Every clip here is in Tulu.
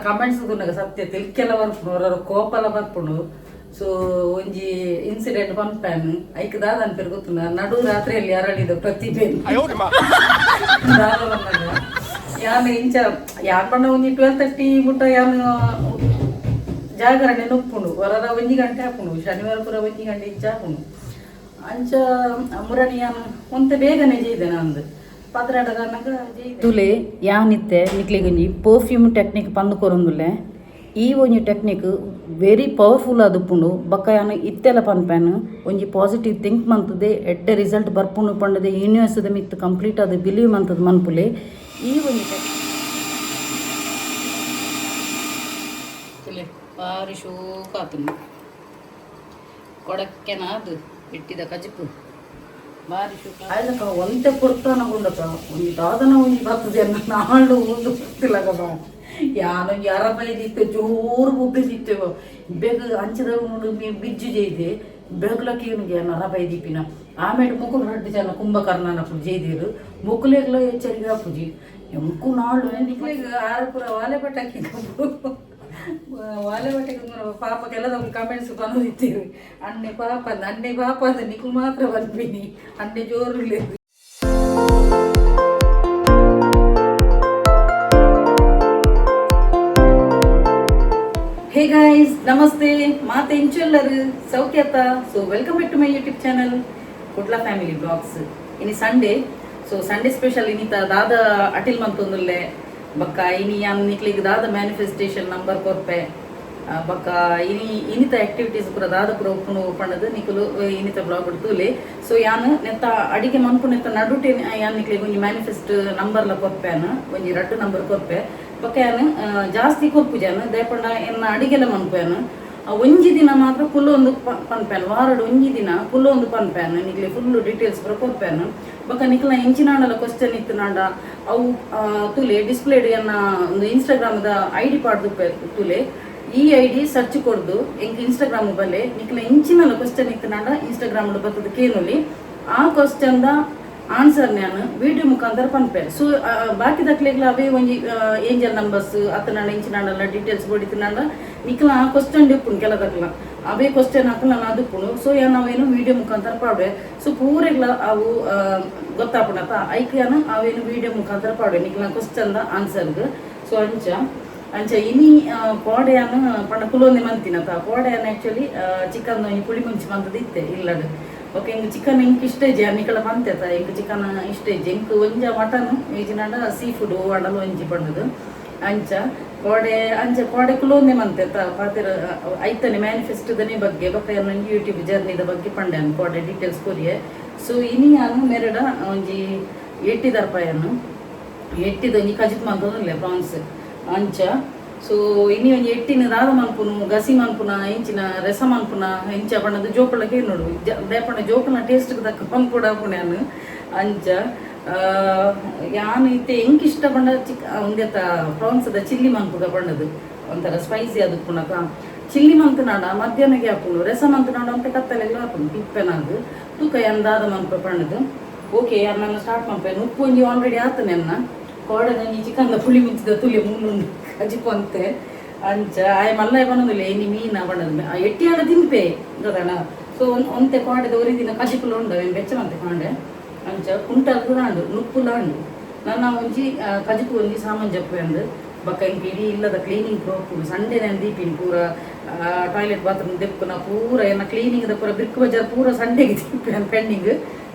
ಕಮೆಂಟ್ಸ್ ತೂನಗ ಸತ್ಯ ತೆಲ್ಕೆಲ ಬರ್ಪುಂಡು, ಹೊರ ಕೋಪಲ ಬರ್ಪುಂಡು. ಸೊ ಒಂಜಿ ಇನ್ಸಿಡೆಂಟ್ ಪನ್ಪೆನ್, ಐಕ್ ದಾದ ಅನ್ಪೆರ್ ಗೊತ್ತುಂಡ? ನಡು ರಾತ್ರಿಯಲ್ಲಿ ಅರಳಿದ ಪ್ರತಿಭೆ. ದಾದ ಪನ್ನಗ, ಯಾನ್ ಇಂಚ ಯಾನ್ ಪಂಡ ಒಂಜಿ 12:30 ಮುಟ್ಟ ಯಾನ್ ಜಾಗರಣೆ ಉಪ್ಪುಂಡು. ವರದ 1 ಗಂಟೆ ಆಪುಂಡು, ಶನಿವಾರ ಪೂರ 1 ಗಂಟೆ ಇಂಚ ಆಪುಂಡು. ಅಂಚ ಮುರಣಿ ಯಾನ್ ಒಂತೆ ಬೇಗನೆ ಜೈದೆ ನಂದು 12 ಅನ್ನಗ. ತುಲೆ ಯಾನಿತ್ತೆ ನಿಕ್ಲೆಗೊಂಜಿ ಪರ್ಫ್ಯೂಮ್ ಟೆಕ್ನಿಕ್ ಪಂದ್ ಕೊರೊಂದುಲ್ಲೆ. ಈ ಒಂಜಿ ಟೆಕ್ನಿಕ್ ವೆರಿ ಪವರ್ಫುಲ್ ಆದುಪ್ಪುಂಡು. ಬೊಕ್ಕ ಯಾನ್ ಇತ್ತೆಲ ಪನ್ಪೆನ್, ಒಂಜಿ ಪಾಸಿಟಿವ್ ಥಿಂಕ್ ಮಂತದೆ ಎಡ್ಡೆ ರಿಸಲ್ಟ್ ಬರ್ಪುಂಡು ಪಂಡದೆ ಯೂನಿವರ್ಸ್ದ ಮಿತ್ತು ಕಂಪ್ಲೀಟ್ ಆದ್ ಬಿಲೀವ್ ಮಂತದ್ ಮನ್ಪುಲೆ ಈ ಒಂಜಿ ಟೆಕ್ನಿಕ್. ತುಲೆ, ಬಾರಿ ಶೋಕ ಆತುಂಡು ಕೊಡಕ್ಕೆನ ಅದು ಇಟ್ಟಿದ ಕಜಿಪು, ಬಾರಿ ಶೋಕ ಆಯ್ದಕ್ಕ. ಒಂತೆ ಪೊರ್ತಾನ ಗುಂಡಕ್ಕ ಒಂಜಿ ದಾದನ ಒಂಜಿ ಬರ್ತದೆ ನಾಳು ಒಂದು ಗೊತ್ತಿಲ್ಲಗ. ಯಾನೊಂಜಿ ಅರಬೈದಿತ್ತೆ, ಜೋರು ಬುಬ್ಬಿದಿತ್ತೆ. ಬೇಗ ಅಂಚದ ಬಿಜ್ಜು ಜೈದೆ ಬೇಗಲಕ್ಕೆ ಯಾನ್ ಅರಬೈ ದೀಪಿನ. ಆಮೇಲೆ ಮುಕುಲು ರಡ್ಡ್ ಜನ ಕುಂಭಕರ್ಣನಕುಲು ಜೈದಿರು. ಮುಕುಲೆಗ್ಲ ಎಚ್ಚರಿಗೆ ಆಪುಜಿ ಎಂಕು ನಾಳು. ನಿಕ್ಲೆಗ್ ಆರು ಪೂರ ವಾಲೆ ಪಟಾಕಿ, ವಾಲೆ ಪಟಾಕಿ. ಪಾಪ ಕೆಲದೊಂದು ಕಮೆಂಟ್ಸ್ ಬಂದಿತ್ತೀರಿ, ಅಣ್ಣೆ ಪಾಪ ಅಂದ್, ಅಣ್ಣೆ ಪಾಪ ಅಂದ್. ನಿಕ್ಲು ಮಾತ್ರ ಬರ್ಪಿನಿ, ಅಣ್ಣೆ ಜೋರು. ಹೇ ಗೈಸ್, ನಮಸ್ತೆ. ಮಾತೆ ಇಂಚೆಲ್ಲರು ಸೌಖ್ಯತ? So welcome back to my YouTube channel Kudla family blogs. ಇನಿ ಸಂಡೇ, ಸೊ ಸಂಡೇ ಸ್ಪೆಷಲ್ ಇನಿತ ದಾದ ಅಟಿಲ್ ಮಂತೊಂದುಲ್ಲೆ, ಬಕ್ಕ ಇನಿ ಯಾನ್ ನಿಕ್ಲಿಗ್ ದಾದ ಮ್ಯಾನಿಫೆಸ್ಟೇಷನ್ ನಂಬರ್ ಕೊರ್ಪೆ, ಬಕ್ಕ ಇನಿ ಇನಿತ ಆಕ್ಟಿವಿಟೀಸ್ ಪೂರ ದಾದ ಪೂರ ಉಪ್ಪುನು ಪಂಡದು ನಿಕುಲು ಇನಿತ ಬ್ಲಾಗ್ ತೂಲೆ. ಸೊ ಯಾನ್ ನೆತ್ತ ಅಡಿಗೆ ಮನ್ಪು ನೆತ್ತ ನಡುಟೆ ಯಾನ್ ನಿಕ್ಲೆಗ್ ಒಂಜಿ ಮ್ಯಾನಿಫೆಸ್ಟ್ ನಂಬರ್ಲ ಕೊರ್ಪೆನ್, ಒಂಜಿ ರಡ್ಡ್ ನಂಬರ್ ಕೊರ್ಪೆ. ಬೊಕ್ಕ ಯಾನ್ ಜಾಸ್ತಿ ಕೊರ್ಪುಜಾನ್, ದಾಯೆಪಂಡ ಎನ್ನ ಅಡಿಗೆಲ ಮನ್ಪುವೆನ್. ಒಂಜಿ ದಿನ ಮಾತ್ರ ಕುಲ್ಲೊಂದು ಪನ್ಪೆನ್, ವಾರಡ್ ಒಂಜಿ ದಿನ ಕುಲ್ಲೊಂದು ಪನ್ಪೆನ್, ನಿಕ್ಲೆ ಫುಲ್ ಡೀಟೇಲ್ಸ್ ಪೂರ ಕೊರ್ಪೆನ್. ಬೊಕ್ಕ ನಿಕ್ಲ ಎಂಚಿನಾಂಡಲ ಕ್ವಶನ್ ಇತ್ತುನಾಂಡ ಅವು ತುಲೆ, ಡಿಸ್ಪ್ಲೇಡ್ ಎನ್ನ ಒಂದು ಇನ್ಸ್ಟಾಗ್ರಾಮ್ದ ಐಡಿ ಪಾಡ್ದು ತುಲೆ. ಈ ಐಡಿ ಸರ್ಚ್ ಕೊಡ್ದು ಎಂಕ್ ಇನ್ಸ್ಟಾಗ್ರಾಮ್ ಬಲ್ಲೆ. ನಿಕ್ಲ ಇಂಚಿನಲ ಕ್ವಶನ್ ಇತ್ತುನಾಂಡ ಇನ್ಸ್ಟಾಗ್ರಾಮ್ ಬತ್ತದ ಕೇನುಲಿ. ಆ ಕ್ವಶನ್ the answer ನಾನು ವಿಡಿಯೋ ಮುಖಾಂತರ ಪನ್ಪೆ. ಸೊ ಬಾಕಿ ದಕ್ಲೆಗ್ಲ ಅವೇ ಒಂಜಿ ಏಂಜಲ್ ನಂಬರ್ಸ್ ಅತ್ತನಾಂಡ ಇಂಚಿನಾಂಡಲ ಡೀಟೇಲ್ಸ್ ಬಡಿತಿನಾಂಡ ನಿಕ್ಲ ಆ ಕ್ವಶನ್ ಇಪ್ಪುಂಡು. ಕೆಲ ದಕ್ಲ ಅವೇ ಕ್ವಶನ್ ಹಾಕಲ ಅದು. ಸೊ ಯಾನ್ ಅವೇನು ವಿಡಿಯೋ ಮುಖಾಂತರ ಪಾಡುವೆ. ಸೊ ಪೂರೆಗ್ಲ ಅವು ಗೊತ್ತಾಪುಂಡತ, ಐಕ್ ಯಾನ್ ಅವೇನು ವಿಡಿಯೋ ಮುಖಾಂತರ ಪಾಡುವೆ ನಿಕ್ಲ ಕ್ವಶನ್ the ಆನ್ಸರ್ಗ್. ಸೊ ಅಂಚ ಅಂಚ ಇನಿ ಕೋಡೆಯಾನ ಪಂಡ ಕುಲೊಂದೆ ಮಂತಿನತ. ಕೋಡೆಯಾನ ಆಕ್ಚುಲಿ ಚಿಕನ್ ಒಂಜಿ ಪುಳಿ ಮುಂಚಿ ಮಂತದ ಇತ್ತೆ ಇಲ್ಲಡ್. ಓಕೆ, ಇಂಕ್ ಚಿಕನ್ ಇಂಕ್ ಇಷ್ಟ ಇಜ್ಜಿ, ನಿಕಲ ಪಂತೆತ, ಇಂಕ್ ಚಿಕನ್ ಇಷ್ಟ ಇಜ್ಜಿ. ಇಂಕ್ ಒಂಜ ಮಟನ್ ಇಜಿನಾಂಡ ಸೀ ಫುಡ್ ಓಡಲು ಒಂಜಿ ಪಂಡದು. ಅಂಚ ಕೋಡೆ, ಅಂಚ ಕೋಡೆ ಕುಲೊಂದೆ ಮಂತೆತ ಪಾತೆರ ಐತನೆ ಮ್ಯಾನಿಫೆಸ್ಟ್ ದನೆ ಬಗ್ಗೆ, ಬೊಕ್ಕ ಒಂಜಿ ಯೂಟ್ಯೂಬ್ ಜರ್ನಿದ ಬಗ್ಗೆ ಪಂಡೆ ಕೋಡೆ ಡೀಟೇಲ್ಸ್ ಕೊರಿಯೆ. ಸೊ ಇನಿ ಯಾನು ಮೆರಡ ಒಂಜಿ ಎಟ್ಟಿದರ್ಪಾಯನ್ನು ಎಟ್ಟಿದ ಒಂಜಿ ಕಜಿಪ್ ಮಂತೊಂದುಲ್ಲೆ ಪ್ರಾನ್ಸ್ ಅಂಚ. ಸೊ ಇನಿ ಒಂಜಿ ಎಟ್ಟಿನ ದಾದ ಮನ್ಪುನು, ಗಸಿ ಮನ್ಪುನ, ಇಂಚಿನ ರಸ ಮನ್ಪುನ, ಇಂಚ ಪಂಡದು ಜೋಕುಳಕ್ಕೆ ನೋಡು. ದಾಯೆಪಂಡ ಜೋಕುನ ಟೇಸ್ಟ್ ತಕ್ಕ ಪಂಪುಡ ಯಾನ್. ಅಂಚ ಯಾನ್ ಇತ್ತೆ ಎಂಕ್ ಇಷ್ಟ ಪಂಡ ಚಿಕ್ಕ ಉಂದೆತ ಪ್ರಾನ್ಸ್ದ ಚಿಲ್ಲಿ ಮನ್ಪುಗ ಪಂಡದು. ಒಂಥರ ಸ್ಪೈಸಿ ಅದು ಪುನಕ ಚಿಲ್ಲಿ ಮಂತನಾಡ ಮಧ್ಯಾಹ್ನಗೆ ಹಾಪುಂಡು, ರಸ ಮಂತನಾಡ ಅಂತ ಕತ್ತಲೆಲ್ಲ ಹಾಪುಂಡು ಪಿಪ್ಪೆನಾಗ್ ತೂಕ ಯಾನ್ ದಾದ ಮನ್ಪ ಪಂಡದು. ಓಕೆ, ಯಾನ್ ನಾನು ಸ್ಟಾರ್ಟ್ ಮನ್ಪೆ. ಉಪ್ಪು ಒಂಜಿ ಆಲ್ರೆಡಿ ಆತನೆ ಎನ್ನ ಕೋಡೆದ ಚಿಕನ್ದ ಪುಳಿ ಮುಂಚಿದ ತುಲಿ ಮುಳ್ಳುಂಡು ಕಜಿಪು ಅಂತೆ. ಅಂಚ ಆಯ್ ಮಲ್ಲ ಬನ್ನೊಂದಿಲ್ಲ ಇನಿ ಮೀನ ಬಣ್ಣದ ಎಟ್ಟಿಯಾಡ ತಿನ್ಪೆ ಗೊತ್ತಣ. ಸೊ ಒಂತೆ ಕೋಡೆದ ಒರಿ ದಿನ ಕಜಿಪುಲು ಉಂಡು, ಅವೇನು ಬೆಚ್ಚ ಮಂತೆ ಕಾಂಡೆ. ಅಂಚ ಕುಂಟಲ್ದು ದಾಂಡು ನುಪ್ಪುಲ ಉಂಡು. ನನ್ನ ಒಂಜಿ ಕಜಿಪು ಒಂಜಿ ಸಾಮಾನ್ ಜಪ್ಪು ಅಂದು. ಬೊಕ್ಕ ಇಂಕ್ ಇಡೀ ಇಲ್ಲದ ಕ್ಲೀನಿಂಗ್ ಪ್ರೋಪುಂಡು. ಸಂಡೆ ನಾನು ದೀಪಿನಿ ಪೂರ ಟಾಯ್ಲೆಟ್ ಬಾತ್ರೂಮ್ ದೆಪ್ಪುನ ಪೂರ ಎನ್ನ ಕ್ಲೀನಿಂಗ್ ದ ಪೂರ ಬಿರ್ಕು ಬಜಾರ್ ಪೂರ ಸಂಡೆಗೆ ದೀಪಿ ಪೆಂಡಿಂಗ್.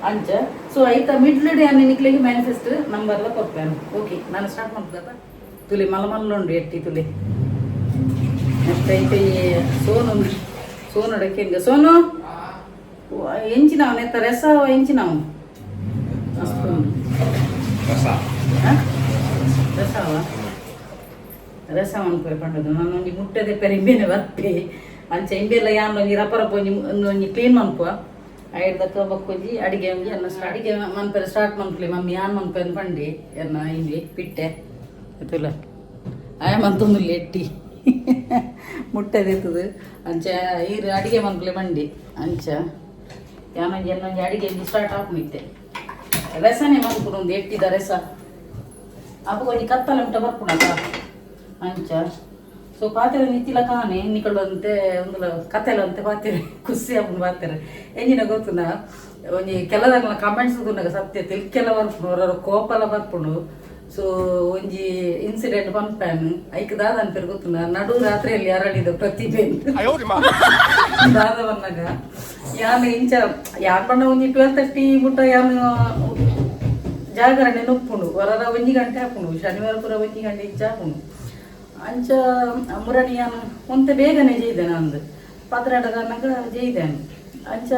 ಅಂಚ ಸೊ ಐತ ಮಿಡ್ಲ್ ಡೇ ಅನ್ನ ನಿಕ್ಲೆಗ್ ಮ್ಯಾನಿಫೆಸ್ಟ್ ನಂಬರ್ಲ ಕೊರ್ಪೇನು. ಓಕೆ, ನಾನು ಸ್ಟಾರ್ಟ್ ಮಾಡ್ತದ. ತುಲಿ ಮಲ್ಲ ಮಲ್ಲ ಉಂಡು ಎಟ್ಟಿ ತುಲಿ. ಮತ್ತೆ ಐತೆ ಸೋನು, ಸೋನು ಡಕ್ಕೆ. ಸೋನು, ಎಂಚಿನವು ನೆತ್ತ ರಸ ಎಂಚಿನವು ಮಸ್ತ್ ಉಂಡು. ರಸ. ಹ? ರಸವ, ರಸ ಮನ್ಪುವೆ ಪಂಡದು. ನಾನು ಒಂಜಿ ಮುಟ್ಟೆ ದೆಪ್ಪರೆ ಇಂಬೆನೆ ಬರ್ಪೆ. ಅಂಚ ಇಂಬೆಲ್ಲ ಯಾನ್ ಒಂಜಿ ರಪ ರಪ ಒಂಜಿ ಒಂಜಿ ಕ್ಲೀನ್ ಮನ್ಪುವ. ಐಡ್ದಕ್ಕ ಬೊಕ್ಕೊಂಜಿ ಅಡಿಗೆ ಒಂಜಿ ಅನ್ನ ಅಡಿಗೆ ಮನ್ಪೆರೆ ಸ್ಟಾರ್ಟ್ ಮನ್ಪುಲೆ ಮಮ್ಮಿ, ಯಾನ್ ಮನ್ಪೆನ್ ಪಂಡಿ ಎನ್ನ ಇಂಬೆ ಪಿಟ್ಟೆ ಗೊತ್ತಿಲ್ಲ. ಆಯ ಮಂತೊಂದುಲ್ಲೆ ಎಟ್ಟಿ ಮುಟ್ಟೆ ದೆತ್ತದು. ಅಂಚ ಈರು ಅಡಿಗೆ ಮನ್ಪುಲೆ ಬಂಡಿ. ಅಂಚ ಯಾನೊಂಜಿ ಎನ್ನೊಂಜಿ ಅಡಿಗೆ ಒಂಜಿ ಸ್ಟಾರ್ಟ್ ಆಪುನಿತ್ತೆ. ರಸನೆ ಮನ್ಪುನು ಒಂದು ಎಟ್ಟಿದ ರಸ. ಅಪ್ಪು ಒಂಜಿ ಕತ್ತಲೆ ಮುಟ್ಟ ಬರ್ಪುಣತ. ಅಂಚ ಸೊ ಪಾತೆರ ನಿತ್ತಿಲ ಕಾನೆ ನಿಕುಲಂತೆ ಒಂದು ಕತೆಲಂತೆ ಪಾತೆರೆ ಖುಷಿ ಆಪುಂಡು ಪಾತೆರ ಎಂಜಿನ ಗೊತ್ತುನ ಒಂಜಿ ಕೆಲದಾಗ್ಲ ಕಮೆಂಟ್ಸ್ ತೂನಗ ಸತ್ಯ ತೆಲ್ಕೆಲ ಬರ್ಪುಂಡು ಹೊರ ಕೋಪಲ ಬರ್ಪುಂಡು. ಸೊ ಒಂಜಿ ಇನ್ಸಿಡೆಂಟ್ ಪನ್ಪೇನ್ ಐಕ್ ದಾದ ಅನ್ಪೇರು ಗೊತ್ತುನ ನಡು ರಾತ್ರಿಯಲ್ಲಿ ಅರಳಿದ ಪ್ರತಿಭೆ ದಾದ ಬಂದಾಗ ಯಾನ್ ಇಂಚ ಯಾನ್ ಪಂಡ ಒಂಜಿ 12:30 ಮುಟ್ಟ ಯಾನ್ ಜಾಗರಣೆ ನೊಪ್ಪುಂಡು ವರರ ಒಂಜಿ ಗಂಟೆ ಆಪುಂಡು ಶನಿವಾರ ಪೂರ ಒಂಜಿ ಗಂಟೆ ಇಂಚ ಆಪುಂಡು ಅಂಚ ಮುರಣಿ ಯಾನ್ ಒಂತೆ ಬೇಗನೆ ಜೈದೆ ನಂದು ಪದ್ರಾಡದನ್ನಾಗ ಜೈದೇನು ಅಂಚ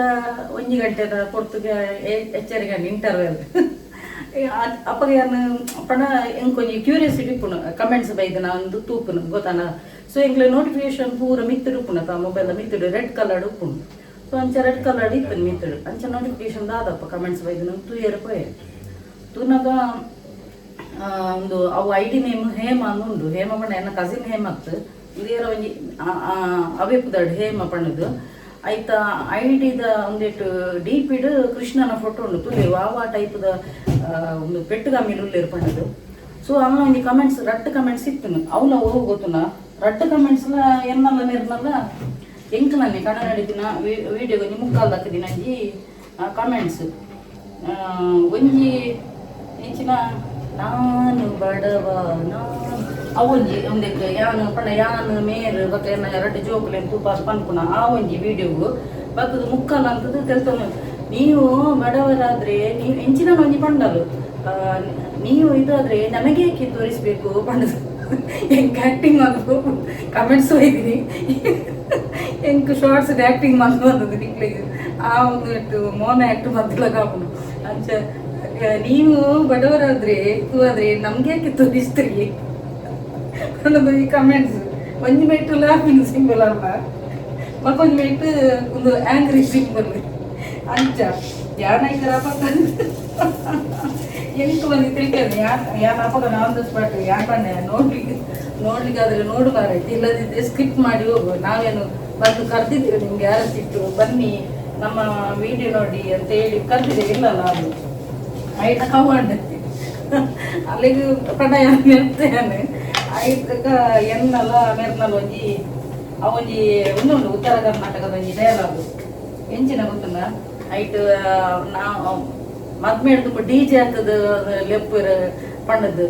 ಒಂಜಿ ಗಂಟೆದ ಪೊರ್ತುಗೆ ಎಚ್ಚರಿಕೆ ಇಂಟರ್ವೆಲ್ ಅಪ್ಪಗ ಯಾನ್ ಪಂಡ ಎಂಕೊಂಜಿ ಕ್ಯೂರಿಯಾಸಿಟಿ ಇಪ್ಪುಂಡು ಕಮೆಂಟ್ಸ್ ಬೈದನ ಒಂದು ತೂಪುನು ಗೊತ್ತಾನ. ಸೊ ಎಂಕ್ಲೆ ನೋಟಿಫಿಕೇಶನ್ ಪೂರ ಮಿತ್ತುಡು ಉಪ್ಪುಂಡು ತಾ ಮೊಬೈಲ್ ಮಿತ್ತುಡು ರೆಡ್ ಕಲರ್ ಉಪ್ಪುಂಡು. ಸೊ ಅಂಚ ರೆಡ್ ಕಲರ್ ಇತ್ತು ಮಿತ್ತುಡು ಅಂಚ ನೋಟಿಫಿಕೇಶನ್ ದಾದಪ್ಪ ಕಮೆಂಟ್ಸ್ ಬೈದನ ತೂಯರ ಪೋಯೆ ತೂನಗ ಒಂದು ಅವು ಐಡಿ ನೇಮ್ ಹೇಮ ಅಂದ್ ಉಂಡು. ಹೇಮ ಪಂಡ ಎನ್ನ ಕಸಿನ್ ಹೇಮತ್ ಉಂದು ಒಂಜಿ ಅವೇ ಪುದರ್ಡ್ ಹೇಮ ಪಂಡದು ಐತ ಐಡಿದ ಒಂದಿಟ್ಟು ಡಿಪಿಡ್ ಕೃಷ್ಣನ ಫೋಟೋ ಉಂಡು ತುಲೆ ವಾವಾ ಟೈಪ್ದ ಒಂದು ಪೆಟ್ಟುಗಮ್ಮಿಲು ಉಲ್ಲೇರು ಪಂಡದು. ಸೊ ಅಮ್ಮ ಒಂಜಿ ಕಮೆಂಟ್ಸ್ ರಡ್ಡ್ ಕಮೆಂಟ್ಸ್ ಇತ್ತು ಅವಲ ಓ ಗೊತ್ತುನ ರಡ್ಡ್ ಕಮೆಂಟ್ಸ್ಲ ಎನ್ನಲ್ಲ ನಿರ್ನಲ್ಲ ಎಂಕ್ಲನ್ನೆ ಕನ್ನಡ ನಡಿತಿನ ವಿಡಿಯೋ ಒಂಜಿ ಮುಕ್ಕಾಲ್ ದಕ್ಕದಿನ ಒಂಜಿ ಕಮೆಂಟ್ಸ್ ಒಂಜಿ ಎಂಚಿನ ನಾನು ಬಡವ ನಾನು ಅವೊಂಜಿ ಒಂದೆಕ್ ಯಾನ್ ಪಂಡ ಯಾನ್ ಮೇರ್ ಬೊಕ್ಕ ಎನ್ನ ರಡ್ಡ್ ಜೋಕುಲೆನ್ ತೂಪಾದ್ ಪನ್ಪುನ ಆ ಒಂಜಿ ವಿಡಿಯೋಗು ಬತ್ತದ ಮುಕ್ಕಾಲ್ ಅಂತದ್ದು ತೆಲ್ತೊನು ನೀವು ಬಡವರಾದ್ರೆ ನೀವು ಎಂಚಿನ ಒಂಜಿ ಪಂಡಲು ನೀವು ಇದಾದ್ರೆ ನಮಗೆ ಏಕೆ ತೋರಿಸ್ಬೇಕು ಪಂಡದು. ಎಂಕ್ ಆಕ್ಟಿಂಗ್ ಮಲ್ಪು ಕಮೆಂಟ್ಸ್ ಒಯ್ದಿನಿ ಎಂಕ್ ಶಾರ್ಟ್ಸ್ ಆಕ್ಟಿಂಗ್ ಮಲ್ತು ಬಂದದ್ದು ನಿಕ್ಲೆಗ್ ಆ ಒಂದು ಇಟ್ಟು ಮೋನ ಆಕ್ಟ್ ಮಲ್ತಿಲ ಕಾಪುಂಡು. ಅಂಚ ನೀವು ಬಡವರಾದ್ರೆ ಆದ್ರೆ ನಮ್ಗೆ ಯಾಕೆ ತೋರಿಸ್ತೀರಿ ಅನ್ನೋದು ಈ ಕಮೆಂಟ್ಸ್. ಒಂಜಿ ಮೆಟ್ಟು ಲಾಫಿಂಗ್ ಸಿಂಬಲ್ ಅಲ್ಲ ಮಕ್ಕೊಂಜಿ ಮೆಟ್ಟು ಒಂದು ಆಂಗ್ರಿ ಸಿಂಬಲ್. ಅಂಚ ಯಾನೈತರ ಪಕ್ಕ ಎಂಕ್ ಬಂದು ತಿಳ್ಕೊಂಡು ಯಾನ್ ಯಾನ್ ಅಪಗ ಆನ್ the spot ಯಾನ್ ಪಂಡೆ ನೋಡ್ಲಿಕ್ಕೆ ನೋಡ್ಲಿಕ್ಕೆ ಆದ್ರೆ ನೋಡು ಮಾರಾಯ್ತು ಇಲ್ಲದಿದ್ರೆ ಸ್ಕಿಪ್ ಮಾಡಿ ಹೋಗು. ನಾವೇನು ಬಂದು ಕರ್ದಿದ್ದೀವಿ ನಿಮ್ಗೆ ಯಾರು ಸಿಟ್ಟು ಬನ್ನಿ ನಮ್ಮ ವಿಡಿಯೋ ನೋಡಿ ಅಂತ ಹೇಳಿ ಕರ್ದಿದ್ದೇವೆ ಇಲ್ಲಲ್ಲ ಅದು ಐಟ ಕವ್ವಂಡ ಅಲ್ಲಿಗೆ ಪಂಡ ಯಾನ್ ನೆನ್ಪೇನೆ ಐತಕ ಎನ್ನಲ ಮೆರ್ನಲ ಒಂಜಿ ಅವೊಂಜಿ ಉಂದುಂಡು ಉತ್ತರ ಕರ್ನಾಟಕದ ಒಂಜಿ ಡೈಲಾಗ್ ಎಂಚಿನ ಗೊತ್ತುಂಡ ಐಟ್ ನಾ ಮದ್ಮೆಡ್ ಡಿಜೆ ಹಾಕದ ಲೆಪ್ಪು ಪಂಡದ್ದು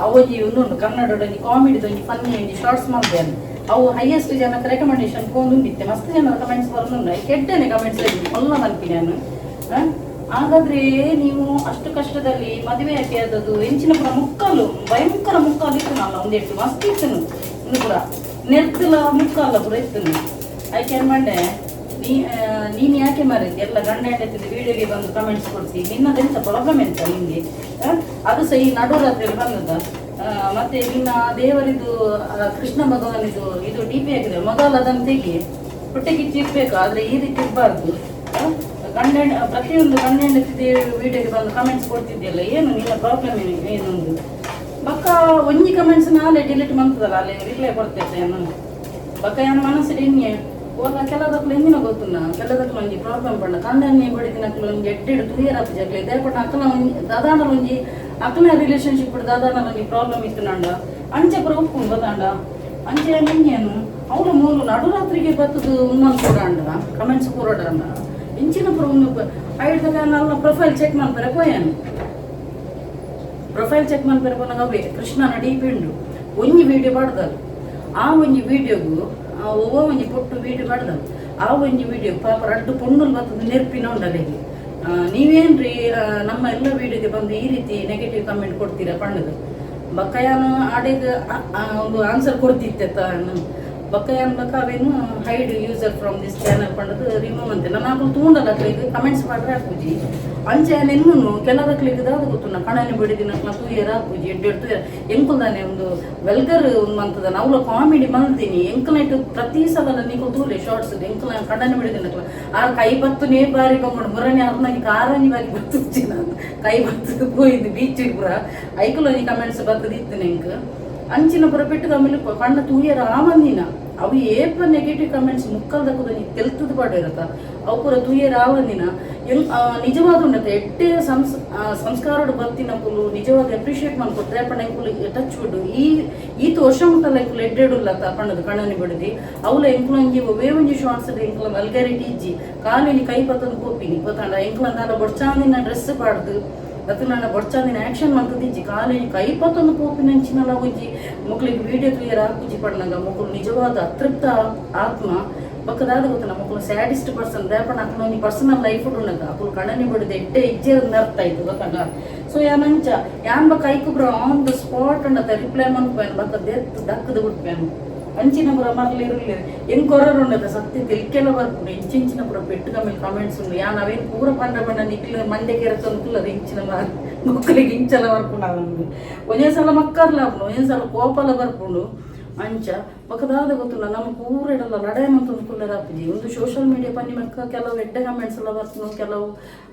ಅವೊಂಜಿ ಉಂದುಂಡು ಕನ್ನಡದ ಒಂಜಿ ಕಾಮಿಡಿದ ಒಂಜಿ ಫನ್ನಿ ಒಂಜಿ ಶಾರ್ಟ್ಸ್ ಮಲ್ದೇನೆ ಅವು ಹೈಯೆಸ್ಟ್ ಜನಕ್ಕೆ ರೆಕಮೆಂಡೇಶನ್ ಪೋಂದುಂಡಿತ್ತೆ ಮಸ್ತ್ ಜನ ಕಮೆಂಟ್ಸ್ ಬರೋದುಂಡು ಕೆಟ್ಟನೆ ಕಮೆಂಟ್ಸ್ ಒಲ್ಲ ಮನ್ಪಿ ನಾನು. ಹಾಗಾದ್ರೆ ನೀವು ಅಷ್ಟು ಕಷ್ಟದಲ್ಲಿ ಮದುವೆ ಯಾಕೆ ಆದದ್ದು ಎಂಚಿನ ಪೂರ ಮುಕ್ಕಾಲು ಭಯಂಕರ ಮುಕ್ಕಾಲು ಇತ್ತು ನಾನು ಒಂದೆಟ್ಟು ಮಸ್ತ್ ಇತ್ತು ಇನ್ನು ಪೂರ ನೆರ್ತಲ ಮುಕ್ಕಾಲ ಪೂರ ಇತ್ತು. ಐಕೆ ಏನ್ ಮಂಡೆ ನೀನು ಯಾಕೆ ಮಾರಿದ್ದಿ ಎಲ್ಲ ಗಂಡ ಹೆಂಡತಿದ್ದು ವಿಡಿಯೋಗೆ ಬಂದು ಕಮೆಂಟ್ಸ್ ಕೊಡ್ತಿ ನಿನ್ನದೆಂತ ಪ್ರಾಬ್ಲಮ್ ಎಂತ ನಿಮಗೆ? ಅದು ಸಹ ಈ ನಡುರಾತ್ರಿಯಲ್ಲಿ ಬಂದದ. ಮತ್ತೆ ನಿನ್ನ ದೇವರಿದು ಕೃಷ್ಣ ಭಗವಾನಿದು ಇದು ಡಿಪಿ ಹಾಕಿದೆ ಮೊದಲು ಅದನ್ನು ತೆಗಿ ಹೊಟ್ಟೆ ಕಿಚ್ಚು ಇರ್ಬೇಕು ಆದ್ರೆ ಈ ರೀತಿ ಇರಬಾರ್ದು. ಗಂಡ ಪ್ರತಿಯೊಂದು ಗಂಡ ಹೆಂಡತಿ ವಿಡಿಯೋಗೆ ಬಂದು ಕಮೆಂಟ್ಸ್ ಕೊಡ್ತಿದ್ಯಲ್ಲ ಏನು ನಿನ್ನ ಪ್ರಾಬ್ಲಮ್ ಏನು ಏನೊಂದು ಬಕ್ಕ ಒಂಜಿ ಕಮೆಂಟ್ಸ್ ನಾಳೆ ಡಿಲೀಟ್ ಮಂತದಲ್ಲ ಅಲ್ಲಿ ರಿಪ್ಲೈ ಕೊಡ್ತೈತೆ ನಾನು ಬಕ್ಕ ಯಾನ ಮನಸ್ಸು ಇನ್ನೆ ಓಲ ಕೆಲದಕ್ಲು ಎಂದಿನ ಗೊತ್ತುನ್ನ ಕೆಲದಕ್ಲು ಒಂಜಿ ಪ್ರಾಬ್ಲಮ್ ಪಂಡ ಕಂಡನ್ನೇ ಬಡಿದಿನಕ್ಲು ಒಂಜಿ ಎಡ್ಡೆಡ್ ತುಯರಪ್ಪ ಜಗ್ಲೆ ಇದೇ ಪಂಡ ಅಕ್ಕನ ಒಂಜಿ ದಾದಾನ ಒಂಜಿ ಅಕ್ಕನ ರಿಲೇಶನ್ಶಿಪ್ ದಾದಾನ ಒಂಜಿ ಪ್ರಾಬ್ಲಮ್ ಇತ್ತು ನಂಡ ಅಂಚೆ ಪುರ ಉಪ್ಪುಂಡು ಗೊತ್ತಾಂಡ ಅಂಚೆ ನಿನ್ನೇನು ಅವಳು ಮೂಲು ನಡುರಾತ್ರಿಗೆ ಬತ್ತದು ಉನ್ನಲ್ ಕೂಡ ಅಂಡ ಕಮೆಂಟ್ಸ್ ಕೂರಡಂಡ ಇಂಚಿನ ಪುರ ಉನ್ನು ಐಡ್ದಾಗ ನನ್ನ ಪ್ರೊಫೈಲ್ ಚೆಕ್ ಮಾಡ್ತಾರೆ ಪೋಯಾನು ಪ್ರೊಫೈಲ್ ಚೆಕ್ ಮನ್ಪೆರೆ ಪೋನಗ ಅವೇ ಕೃಷ್ಣನ ಡಿಪಿ ಉಂಡು ಒಂಜಿ ವಿಡಿಯೋ ಪಾಡ್ದಲ್ ಆ ಒಂಜಿ ವಿಡಿಯೋಗು ಆ ಒವ್ವ ಒಂಜಿ ಪೊಟ್ಟು ವಿಡಿಯೋ ಪಾಡ್ದಲ್ ಆ ಒಂಜಿ ವಿಡಿಯೋ ಪಾಪ ರಡ್ಡು ಪೊಣ್ಣುಲು ಬತ್ತದ ನೆರ್ಪಿನ ಉಂಡಲೆಗೆ ನೀವೇನ್ರಿ ನಮ್ಮ ಎಲ್ಲ ವಿಡಿಯೋಗೆ ಬಂದು ಈ ರೀತಿ ನೆಗೆಟಿವ್ ಕಮೆಂಟ್ ಕೊಡ್ತೀರಾ ಪಂಡದು. ಬಕ್ಕಯಾನ ಆಡೆಗ್ ಒಂದು ಆನ್ಸರ್ ಕೊಡ್ತಿತ್ತೆ ಬಕ್ಕಯಾನ್ ಬಕ್ಕ ಅವೇನು hide user from this channel ಪಂಡದು ರಿಮೂವ್ ಅಂತೆ. ನಾನು ಅಕುಲು ತೂಂಡಲ್ಲ ಅಕ್ಲೆಗ್ ಕಮೆಂಟ್ಸ್ ಮಾಡ್ರೆ ಹಾಕುಜಿ ಅಂಚೆ ನೆನ್ನುನು ಕೆಲದಕ್ಲೆಗ್ ದಾದ ಗೊತ್ತುನ ಕಣನೆ ಬಿಡಿದಿನಕ್ಲ ತೂಯರ ಹಾಕುಜಿ ಎಡ್ಡೆ ತೂಯರ ಎಂಕುಲ್ದಾನೆ ಒಂದು ವೆಲ್ಗರ್ ಒಂದು ಮಂತದ ಅವ್ಲ ಕಾಮಿಡಿ ಮಲ್ದಿನಿ ಎಂಕಲ್ನೆಟ್ ಪ್ರತಿ ಸಲ ನಿಕುಲ್ ತೂಲೆ ಶಾರ್ಟ್ಸ್ ಎಂಕುಲ ಕಣ್ಣನೆ ಬಿಡಿದಿನಕ್ಲ ಆ ಕೈ ಬತ್ತುನೇ ಬಾರಿ ಬಂಗೊಂಡು ಮುರನೆ ಅರ್ನಂಜಿ ಕಾರಂಜಿ ಬಾರಿ ಬತ್ತುಜಿ ನಾನು ಕೈ ಬತ್ತು ಪೋయింದು ಬೀಚ್ ಪೂರ ಐಕುಲು ಒಂಜಿ ಕಮೆಂಟ್ಸ್ ಬತ್ತದ ಇತ್ತು ಎಂಕ್. ಅಂಚಿನ ಪುರ ಪೆಟ್ಟು ಕಮ್ಮಿಲು ಪಣ್ಣ ತೂಯರ ಆವಂದಿನ ಅವು ಏಪ ನೆಗೆಟಿವ್ ಕಮೆಂಟ್ಸ್ ಮುಕ್ಕಲ್ ದಕ್ಕುದ ನೀ ತೆಲ್ತದ ಪಾಡಿರತ್ತ ಅವು ಪೂರ ತೂಯರ ಆವಂದಿನ ನಿಜವಾದ ಉಂಡತ ಎಡ್ಡೆ ಸಂಸ್ಕಾರಡು ಬರ್ತಿನ ಪುಲು ನಿಜವಾದ ಅಪ್ರಿಷಿಯೇಟ್ ಮನ್ಕೊಡ್ತಾರೆ ಪಂಡ ಎಂಕುಲು ಟಚ್ ವುಡ್ ಈ ಈತ ವರ್ಷ ಮುಟ್ಟಲ್ಲ ಎಂಕುಲು ಎಡ್ಡೆಡುಲ್ಲ ಪಣ್ಣದು ಕಣ್ಣನಿ ಬಿಡದಿ ಅವಲ ಎಂಕುಲು ಒಂಜಿ ಒವೇ ಒಂಜಿ ಶಾರ್ಟ್ಸ್ ಎಂಕುಲ ವಲ್ಗಾರಿಟಿ ಇಜ್ಜಿ ಕಾಲಿನಿ ಕೈ ಪತ್ತೊಂದು ಪೋಪಿನಿ ಗೊತ್ತಾಂಡ ಎಂಕುಲ ಅಂದಾಲ ಬೊಡ್ಚಾಂದಿನ ಡ್ರೆಸ್ ಪಾಡ್ದು ಅತ್ತು ನನ್ನ ಬೊಡ್ಚಾಂದಿನ ಆಕ್ಷನ್ ಮಂತದಿಜ್ಜಿ ಕಾಲಿನಿ ಕೈ ಪತ್ತೊಂದು ಪೋಪಿನಂಚಿನಲ ಒಂಜಿ ಮೊಕ್ಲಿಗೆ ವಿಡಿಯೋ ತೂಯರ ಆಪುಜಿ ಪಣ್ಣಗ ಮೊಕುಲು ನಿಜವಾದ ಅತೃಪ್ತ ಆತ್ಮ ಬೊಕ್ಕದಾದ ಗೊತ್ತ ಮೊಕುಲು ಸ್ಯಾಡಿಸ್ಟ್ ಪರ್ಸನ್ ದಾಪಣ ಅಕುಲು ಒಂಜಿ ಪರ್ಸನಲ್ ಲೈಫ್ ಉಂಡಗ ಅಕುಲು ಕಣ್ಣನಿ ಬಿಡದೆ ಎಡ್ಡೆ ಇಜ್ಜೆ ಅರ್ಥ ಆಯ್ತು ಗೊತ್ತಂಡ. ಸೊ ಯಾನ್ ಅಂಚ ಯಾನ್ ಬೊಕ್ಕ ಐಕುಬ್ರ ಆನ್ the spot ಉಂಡತ ರಿಪ್ಲೈ ಮನ್ಪೇನು ಬೊಕ್ಕ ದೆತ್ತು ದಕ್ಕದ ಬಿಡ್ಪೇನು ಅಂಚಿನ ಪುರ ಮರ್ಲಿ ಇರಲಿ ಹೆಂಗ್ ಕೊರರು ಉಂಡತ ಸತ್ಯ ತೆಲ್ಕೆಲ್ಲ ಬರ್ಪುಂಡು ಇಂಚಿಂಚಿನ ಪುರ ಪೆಟ್ಟು ಕಮ್ಮಿಲ್ ಕಮೆಂಟ್ಸ್ ಉಂಡು ಯಾನ್ ಅವೇನ್ ಪೂರ ಪಂಡ ಪಂಡ ನಿಕ್ಲು ಮಂಡೆ ಕೆರತೊಂದು ಕುಲ್ಲದು ಇಂಚಿನ ಮೊಕ್ಕಲಿಗೆ ಇಂಚಲ ಬರ್ಪುಂಡು ಅವಂದು ಒಂದೇ ಸಲ ಮಕ್ಕರ್ಲ ಆಪುಂಡು ಒಂದೇ ಸಲ ಕೋಪಲ ಬರ್ಪುಂಡು ಅಂಚ ಬೊಕ್ಕದಾದ ಗೊತ್ತುಂಡ ನಮ್ಮ ಪೂರ ಇಡಲ್ಲ ಲಡಾಯಿ ಮಂತೊಂದು ಕುಲ್ಲರ ಆಪುಜಿ ಒಂದು ಸೋಷಿಯಲ್ ಮೀಡಿಯಾ ಪನ್ನಿ ಮಕ್ಕ ಕೆಲವು ಎಡ್ಡೆ ಕಮೆಂಟ್ಸ್ ಎಲ್ಲ ಬರ್ಪುಂಡು ಕೆಲವು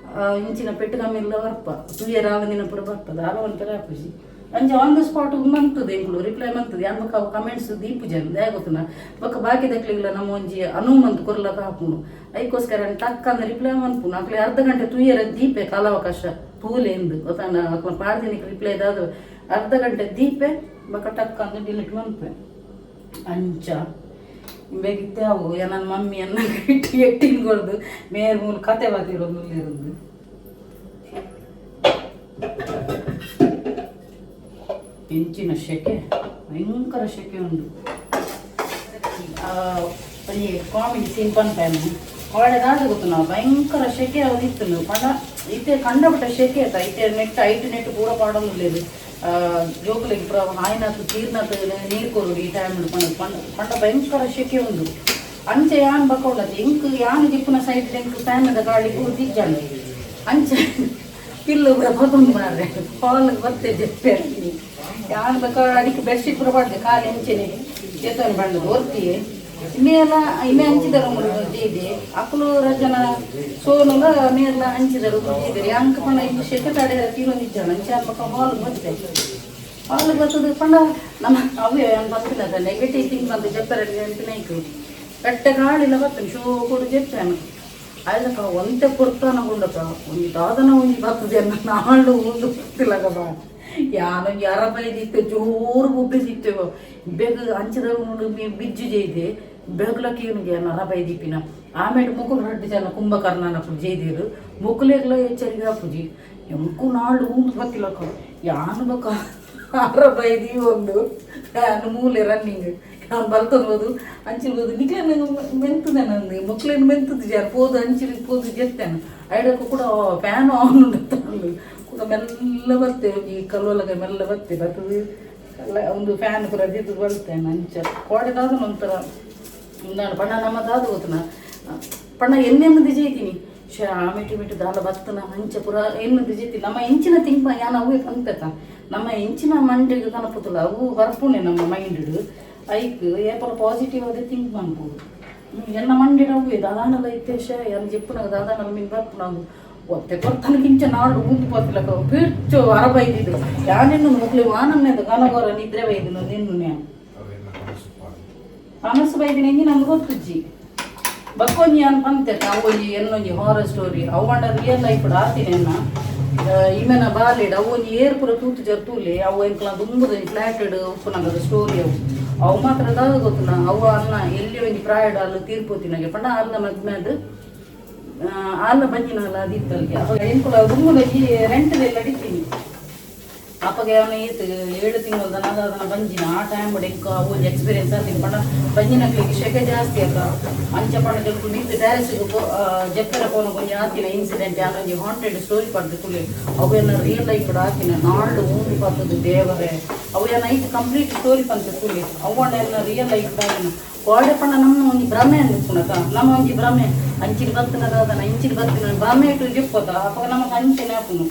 ಇಂಚಿನ ಪೆಟ್ಟು ಕಮ್ಮಿಲ್ಲ ಬರ್ಪ ತೂಯರ ಆವಂದಿನ ಪೂರ ಬರ್ತದೆ ಆಲ ಆಪುಜಿ ಅಂಚ ಆನ್ the spot ಮಂತದೆ ಎಂಕುಲು ರಿಪ್ಲೈ ಮಂತದೆ ಯಾನ್ ಬೊಕ್ಕ ಅವು ಕಮೆಂಟ್ಸ್ ದೀಪುಜನ್ ದಾಯ ಗೊತ್ತುನ ಬೊಕ್ಕ ಬಾಕಿ ದಕ್ಲಿಗ್ಲ ನಮ್ಮ ಒಂಜಿ ಅನುವು ಮಂತ್ ಕೊರ್ಲಕ ಹಾಪುಂಡು ಐಕೋಸ್ಕರ ಟಕ್ ಅಂದ್ ರಿಪ್ಲೈ ಮನ್ಪುಂಡು ಅಕ್ಲೆ ಅರ್ಧ ಗಂಟೆ ತೂಯರ ದೀಪೆ ಕಾಲಾವಕಾಶ ತೂಲೆ ಎಂದು ಗೊತ್ತಾನ ಅಕ್ಲ ಪಾಡ್ದಿನಿಕ್ ರಿಪ್ಲೈ ದಾದ ಅರ್ಧ ಗಂಟೆ ದೀಪೆ ಬೊಕ್ಕ ಟಕ್ ಅಂದ್ ಡಿಲೀಟ್ ಮನ್ಪೆ ಅಂಚ ಬೇಗಿತ್ತೆ ಅವು ನನ್ನ ಮಮ್ಮಿ ಅನ್ನ ಇಟ್ಟು ಎಟ್ಟಿನ ಕೊಡ್ದು ಮೇರ್ ಮೂಲ ಕತೆ ಬಾತಿರೋದು ಇರೋದು. ಹೆಂಚಿನ ಶೆಕೆ, ಭಯಂಕರ ಶೆಕೆ ಉಂಡು. ಒಂಜಿ ಕಾಮಿಡಿ ಸೀನ್ ಪನ್ಪೇನು ಕೋಡೆ ದಾದ ಗೊತ್ತು ನಾವು ಭಯಂಕರ ಶೆಕೆ ಇತ್ತು ಪಂಡ ಇತ್ತೆ ಕಂಡಪಟ್ಟ ಶೆಕೆ ಆತ ಇತ್ತೆ ನೆಟ್ ಐಟ್ ನೆಟ್ ಪೂರ ಪಾಡೊಂದುಲ್ಲೆರ್ ಜೋಕುಲೆಗ್ ಪೂರ ಆಯ್ನಾತ್ ತೀರ್ನಾತ್ ನೀರು ಕೊರೊಡು ಈ ಟೈಮ್ ಪಂಡ ಪಂಡ ಪಂಡ ಭಯಂಕರ ಶೆಕೆ ಉಂಡು. ಅಂಚ ಯಾನ್ ಬಕ್ಕ ಉಂಡತೆ ಎಂಕ್ ಯಾನ್ ದಿಪ್ಪುನ ಸೈಡ್ ಎಂಕ್ ಫ್ಯಾನ್ ಗಾಳಿ ಪೂರ್ತಿ ಇಜ್ಜಾಂಡ್. ಅಂಚ ಪಿಲ್ಲು ಪೂರ ಪತೊಂದು ಮಾರ್ರೆ ಹಾಲ್ ಬತ್ತೆ ಜೆಪ್ಪೆ ಯಾನ್ ಬಕ್ಕ ಅಡಿಕ್ ಬೆಡ್ಶೀಟ್ ಪೂರ ಪಾಡ್ದೆ ಖಾಲಿ ಅಂಚೆನೆ ಚೇತನ್ ಬಣ್ಣದ ಒರ್ತಿಯೆ ಇಮೇಲ ಇಮೆ ಹಂಚಿದರು ದೀದಿ ಅಕುಲು ರಜನ ಸೋನುಲ ಮೇರ್ಲ ಹಂಚಿದರು ದೀದಿರಿ ಅಂಕ ಪಂಡ ಇಂದು ಶೆಕೆ ತಡೆ ತೀರೊಂದಿಜ್ಜಾಣ ಅಂಚ ಬಕ್ಕ ಹಾಲ್ ಬತ್ತೆ ಹಾಲ್ ಬತ್ತದ ಪಂಡ ನಮ್ಮ ಅವೇ ಬತ್ತಿಲ್ಲ ನೆಗೆಟಿವ್ ಥಿಂಕ್ ಬಂದು ಜಪ್ಪರೆ ನೆನಪಿನೈಕು ಕಟ್ಟೆ ಗಾಳಿಲ ಬತ್ತನೆ ಶೋ ಕೊಡು ಜೆಪ್ಪೇನು ಆಯ್ದಕ್ಕ ಒಂತೆ ಪೊರ್ತಾನ ಗುಂಡಕ ಒಂಜಿ ದಾದನ ಒಂಜಿ ಬರ್ತದೆ ನಾಳು ಉಂಡು ಗೊತ್ತಿಲ್ಲಗ ಬಾ ಯಾನೊಂಜಿ ಅರಬೈದಿತ್ತೆ ಜೋರು ಬುಬ್ಬೆದಿತ್ತೆ ಬೇಗ ಅಂಚದ ಉಂಡು ಬಿಜ್ಜು ಜೈದೆ ಬೇಗಲಕ್ಕೆ ಅರಬೈ ದೀಪಿನ ಆಮೇಲೆ ಮುಕುಲು ರಡ್ಡು ಜನ ಕುಂಭಕರ್ಣನ ಜೈದಿರು ಮುಕುಲೆಗ್ಲ ಎಚ್ಚರಿಕೆ ಆಪುಜಿ ಎಂಕು ನಾಳು ಉಂಡು ಬತ್ತಿಲಕ್ಕ ಯಾನು ಬೊಕ ಅರಬೈದಿ ಒಂದು ಫ್ಯಾನ್ ಮೂಲೆ ರನ್ನಿಂಗ್ ನಾನು ಬಲ್ತೊಂದು ಅಂಚಿನ ನಿಕ್ಲೇನು ಮೆಂತದೆ ನಂದು ಮೊಕ್ಲೇನು ಮೆಂತದ ಜಾರ್ ಪೋದು ಅಂಚಿನ ಪೋದು ಜೆತ್ತೇನು ಐಡಕ್ಕೂ ಕೂಡ ಫ್ಯಾನ್ ಆನ್ ಉಂಡು ಕೂಡ ಮೆಲ್ಲ ಬತ್ತೆ ಈ ಕಲ್ವಲಗ ಮೆಲ್ಲ ಬತ್ತೆ ಬರ್ತದೆ ಅಲ್ಲ ಒಂದು ಫ್ಯಾನ್ ಪೂರ ದಿದ್ದು ಬರ್ತೇನೆ ಅಂಚ ಕೋಡೆದಾದ ಒಂಥರ ಉಂದಾಂಡ ಪಂಡ ನಮ್ಮ ದಾದ ಗೊತ್ತನ ಪಂಡ ಎನ್ನೆನ್ನು ಜೈತೀನಿ ಶಾ ಮಿಟಿ ಮಿಟಿ ದಾಲ ಬತ್ತನ ಅಂಚ ಪೂರ ಎನ್ನು ಜೈತಿ ನಮ್ಮ ಇಂಚಿನ ತಿಂಪ ಯಾನ್ ಅವೇ ಪನ್ಪೆತ ನಮ್ಮ ಇಂಚಿನ ಮಂಡಿಗೆ ಕನಪುತ್ತಲ್ಲ ಅವು ಬರ್ಪುಣೆ ನಮ್ಮ ಮೈಂಡ್ ಐಕ್ ಏಪಲ ಪಾಸಿಟಿವ್ ಅದೇ ಥಿಂಕ್ ಮನ್ಪುಡು ಎನ್ನ ಮಂಡಿಡ್ ಅವ್ವೆ ದಾದಾನಲ ಇತ್ತೇಶ ಎನ್ನ ಜೆಪ್ಪುನಗ ದಾದಾನಲ ಮಿನ್ ಬರ್ಪುನವು ಒತ್ತೆ ಕೊರ್ತನಕ ಇಂಚ ನಾಡು ಊಂದು ಪೋತಿಲಕ ಪಿರ್ಚು ಅರಬೈದಿದ್ದು ಯಾನೆನ್ನು ಮೊಕ್ಲು ವಾನನ್ನೆದ ಕನಗೋರ ನಿದ್ರೆ ಬೈದಿನ ನಿನ್ನು ನ್ಯಾನ್ ಕನಸು ಬೈದಿನ ಎಂಜಿ ನಂಗೆ ಗೊತ್ತುಜ್ಜಿ ಬಕ್ಕೊಂಜಿ ಯಾನ್ ಪಂತೆ ಅವೊಂಜಿ ಎನ್ನೊಂಜಿ ಹಾರರ್ ಸ್ಟೋರಿ ಅವು ರಿಯಲ್ ಲೈಫ್ ಆತಿನ ಎನ್ನ ಇಮೆನ ಬಾಲೆಡ್ ಅವು ಒಂಜಿ ಏರ್ ಪೂರ ತೂತು ಜರ್ ತೂಲೆ ಅವು ಎಂಕ್ಲ ದುಂಬುದ ಫ್ಲಾಟೆಡ್ ಉಪ್ಪುನಗದ ಸ್ಟೋರಿ ಅವು ಅವು ಮಾತ್ರ ದಾದ ಗೊತ್ತುನ ಅವು ಅನ್ನ ಎಲ್ಲಿ ಒಂಜಿ ಪ್ರಾಯಡ್ ಅಲ್ಲ ತೀರ್ಪೋತಿನಗೆ ಪಂಡ ಅಲ್ಲ ಮದ್ಮೆದ್ ಆಲ್ನ ಬಂಜಿನಲ್ಲ ಅದಿತ್ತಲ್ಗೆ ಅವಾಗ ಎಂಕುಲ ದುಂಬುದ ಈ ರೆಂಟ್ ಅಡಿತೀನಿ ಅಪ್ಪಗೆ ಅವನ ಈತ್ 7 ತಿಂಗಳದ ಅದನ್ನ ಬಂಜಿನ ಆ ಟೈಮ್ ಎಂಕ ಅವು ಒಂಜಿ ಎಕ್ಸ್ಪೀರಿಯನ್ಸ್ ಆತೀನಿ ಪಂಡ ಬಂಜಿನಕ್ಲಿಗೆ ಶೆಕೆ ಜಾಸ್ತಿ ಅಕ್ಕ ಅಂಚ ಪಂಡ ಜಲ್ಕು ಮಿತ್ತ್ ಟೆರೆಸ್ಗ್ ಜಪ್ಪೆರ ಪೋನಗ ಒಂಜಿ ಆತಿನ ಇನ್ಸಿಡೆಂಟ್ ಯಾನ್ ಒಂಜಿ ಹಾಂಟೆಡ್ ಸ್ಟೋರಿ ಪಡ್ದು ಕುಲೆ ಅವು ರಿಯಲ್ ಲೈಫ್ ಆತಿನ ನಾಲ್ಡು ಊಂದು ಪತ್ತದು ದೇವರೇ ಅವು ಏನ ಐಟ್ ಕಂಪ್ಲೀಟ್ ಸ್ಟೋರಿ ಪಂತ ಕುಲೆ ಅವು ರಿಯಲ್ ಲೈಫ್ ಆತಿನ ಕೋಡೆ ಪಂಡ ನಮ್ಮ ಒಂಜಿ ಭ್ರಮೆ ಅಂದುಪ್ಪುನಕ ನಮ್ಮ ಒಂಜಿ ಭ್ರಮೆ ಅಂಚಿನ ಬತ್ತಿನ ದಾದನ ಇಂಚಿನ ಬತ್ತಿನ ಭ್ರಮೆ ಇಟ್ಟು ಜೆಪ್ಪದ ಅಪಗ ನಮಕ್ ಅಂಚನೆ ಆಪುನು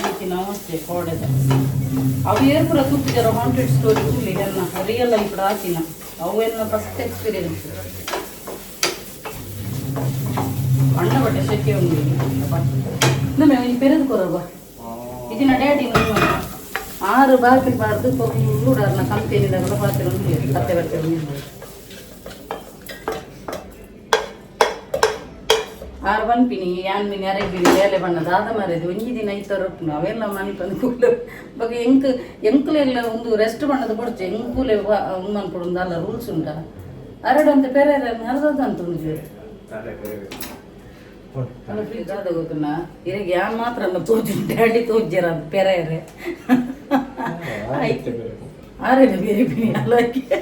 ಅಂಚಿನ ಅವಸ್ಥೆ ಕೋಡೆದ ಅವು ಏರ್ ಪೂರ ತೂಪಿದಾರ ಹಾಂಟೆಡ್ ಸ್ಟೋರಿ ತೂಲಿ ಎನ್ನ ರಿಯಲ್ ಲೈಫ್ ಆತಿನ ಅವು ಎನ್ನ ಫಸ್ಟ್ ಎಕ್ಸ್ಪೀರಿಯನ್ಸ್ ಅಣ್ಣ ಬಟ್ಟೆ ಶೆಕೆ ಉಂಡು ನಮ್ಮ ಒಂಜಿ ಪೆರೆದು ಕೊರಬ ಇದಿನ ಡ್ಯಾಡಿ ಆರು ಬಾಕಿ ಬಾರ್ದು ಪೊರ್ಲುಡಾರ್ನ ಕಂಪೆನಿದಾಗಲ ಪಾತ್ರ ಕತ್ತೆ ಬರ್ತೇವೆ. ಆರು ಪನ್ಪಿನಿ ಯಾನ್ ಮಿನಿ ಅರೆಗ್ ಬೇಲೆ ಬಣ್ಣ ದಾದ ಮಾರೇದು ಒಂಜಿ ದಿನ ಐತಾರ ಉಪ್ಪುನು ಅವೆಲ್ಲ ಮನಿಪಂದು ಕೂಲೆ ಬೊಕ ಎಂಕ್ ಎಂಕುಲೆಗ್ಲ ಒಂದು ರೆಸ್ಟ್ ಬಣ್ಣದ ಬೊಡ್ಚಿ ಎಂಕುಲೆ ಉಂದು ಮನ್ಪೊಡು ಅಲ್ಲ ರೂಲ್ಸ್ ಉಂಟಾ ಅರಡು ಅಂತ ಪೆರೆ ಅರ್ಧದಂತ ಉಂಡು. ಅಲ್ಲ ಫ್ರಿಜ್ ಆದ ಗೊತ್ತುನ ಇರೆಗ್ ಯಾನ್ ಮಾತ್ರ ಅಲ್ಲ ತೋಜು ಡ್ಯಾಡಿ ತೋಜ್ಜರ ಅಂತ ಪೆರೆಯರೆ ಆಯ್ತು ಆರೇನೆ ಬೇರೆ ಪಿನಿ ಅಲ್ಲಕ್ಕೆ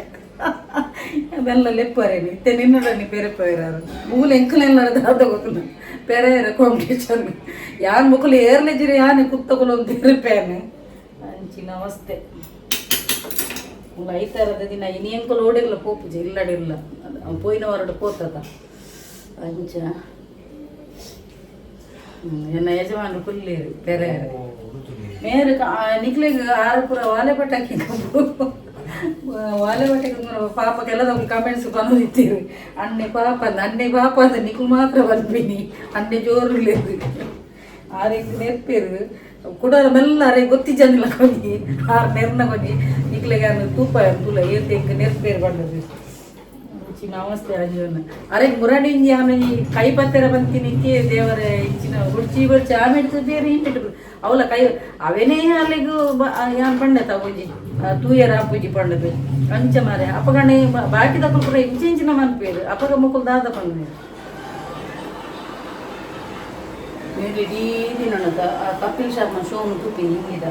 ಅವೆಲ್ಲ ಲೆಪ್ಪರೇನಿ ಇತ್ತೆ ನಿನ್ನಡನಿ ಬೇರೆ ಪೋಯರಾರು ಮೂಲ ಎಂಕಲೆಲ್ಲ ದಾದ ಗೊತ್ತುನ ಪೆರೆಯರ ಕಾಂಪಿಟೇಷನ್ ಯಾನ್ ಮುಕುಲು ಏರ್ಲೆಜಿರೆ ಯಾನೆ ಕುತ್ತకులు ಅಂತ ಇರ್ಪೇನೆ ಅಂಚಿನ ಅವಸ್ಥೆ. ಉಂದು ಐತಾರದ ದಿನ ಇನಿ ಎಂಕುಲು ಓಡಿರ್ಲ ಪೋಪುಜಿ ಇಲ್ಲಡಿಲ್ಲ ಪೋಯಿನ ವಾರಡು ಪೋತದ ಅಂಚ. ಎನ್ನ ಯಜಮಾನರು ಕುಲ್ಲೇರು ಪೆರೆಯರು ಮೇರು ನಿಕ್ಲೆಗ್ ಆರು ಪೂರ ವಾಲೆ ಪಟಾಕಿ ವಾಲೆ ಪಟಾಕಿ ಪಾಪ ಕೆಲದ ಕಮೆಂಟ್ಸ್ ಬಂದಿತ್ತೀರಿ ಅಣ್ಣೆ ಪಾಪ ಅಂದ ಅಣ್ಣೆ ಪಾಪ ಅಂದ ನಿಕ್ಲು ಮಾತ್ರ ಬಂದ್ಬಿನಿ ಅಣ್ಣೆ ಜೋರು ಲೇರು ಆರೆಗ್ ನೆರ್ಪೇರು ಕುಡರ ಮೆಲ್ಲ ಅರೆ ಗೊತ್ತಿಜ್ಜಂದಿಲ್ಲ ಕೊಂಜಿ ಆರು ನೆರ್ನ ಕೊಂಜಿ ನಿಕ್ಲೆಗ್ ಅನ್ನು ತೂಪ ತೂಲ ಏತ್ ಎಂಕ್ ನೆರ್ಪೇರು ಬಂದದ್ದು. ನಮಸ್ತೆ ಅಂಜುನ ಅರೆ ಮುರಣಿ ಇಂಜಿ ಆమె ಕೈ ಪತ್ತೆರ ಬಂತಿನಿಕ್ಕೆ ದೇವರ ಇಂಚಿನ ಗುಡ್ಚಿ ಗುಡ್ಚಿ ಆಮೆಡ್ತು ಬೇರೆ ಇಂಟು ಅವಲ ಕೈ ಅವೇನೇ ಅಲ್ಲಿಗೂ ಯಾನ್ ಪಂಡೆ ತಗೊಂಜಿ ತೂಯರ ಆಪುಜಿ ಪಂಡದು ಅಂಚ ಮಾರೆ ಅಪಗಣೆ ಬಾಕಿ ದಕ್ಕಲು ಪೂರ ಇಂಚ ಇಂಚಿನ ಮನ್ಪೇರು ಅಪಗ ಮುಕುಲ್ ದಾದ ಪಂಡ ಮೇರೆ ಇಡೀ ದಿನ ಕಪಿಲ್ ಶರ್ಮಾ ಶೋ ತೂಪಿನಿ ಹಿಂಗಿದ.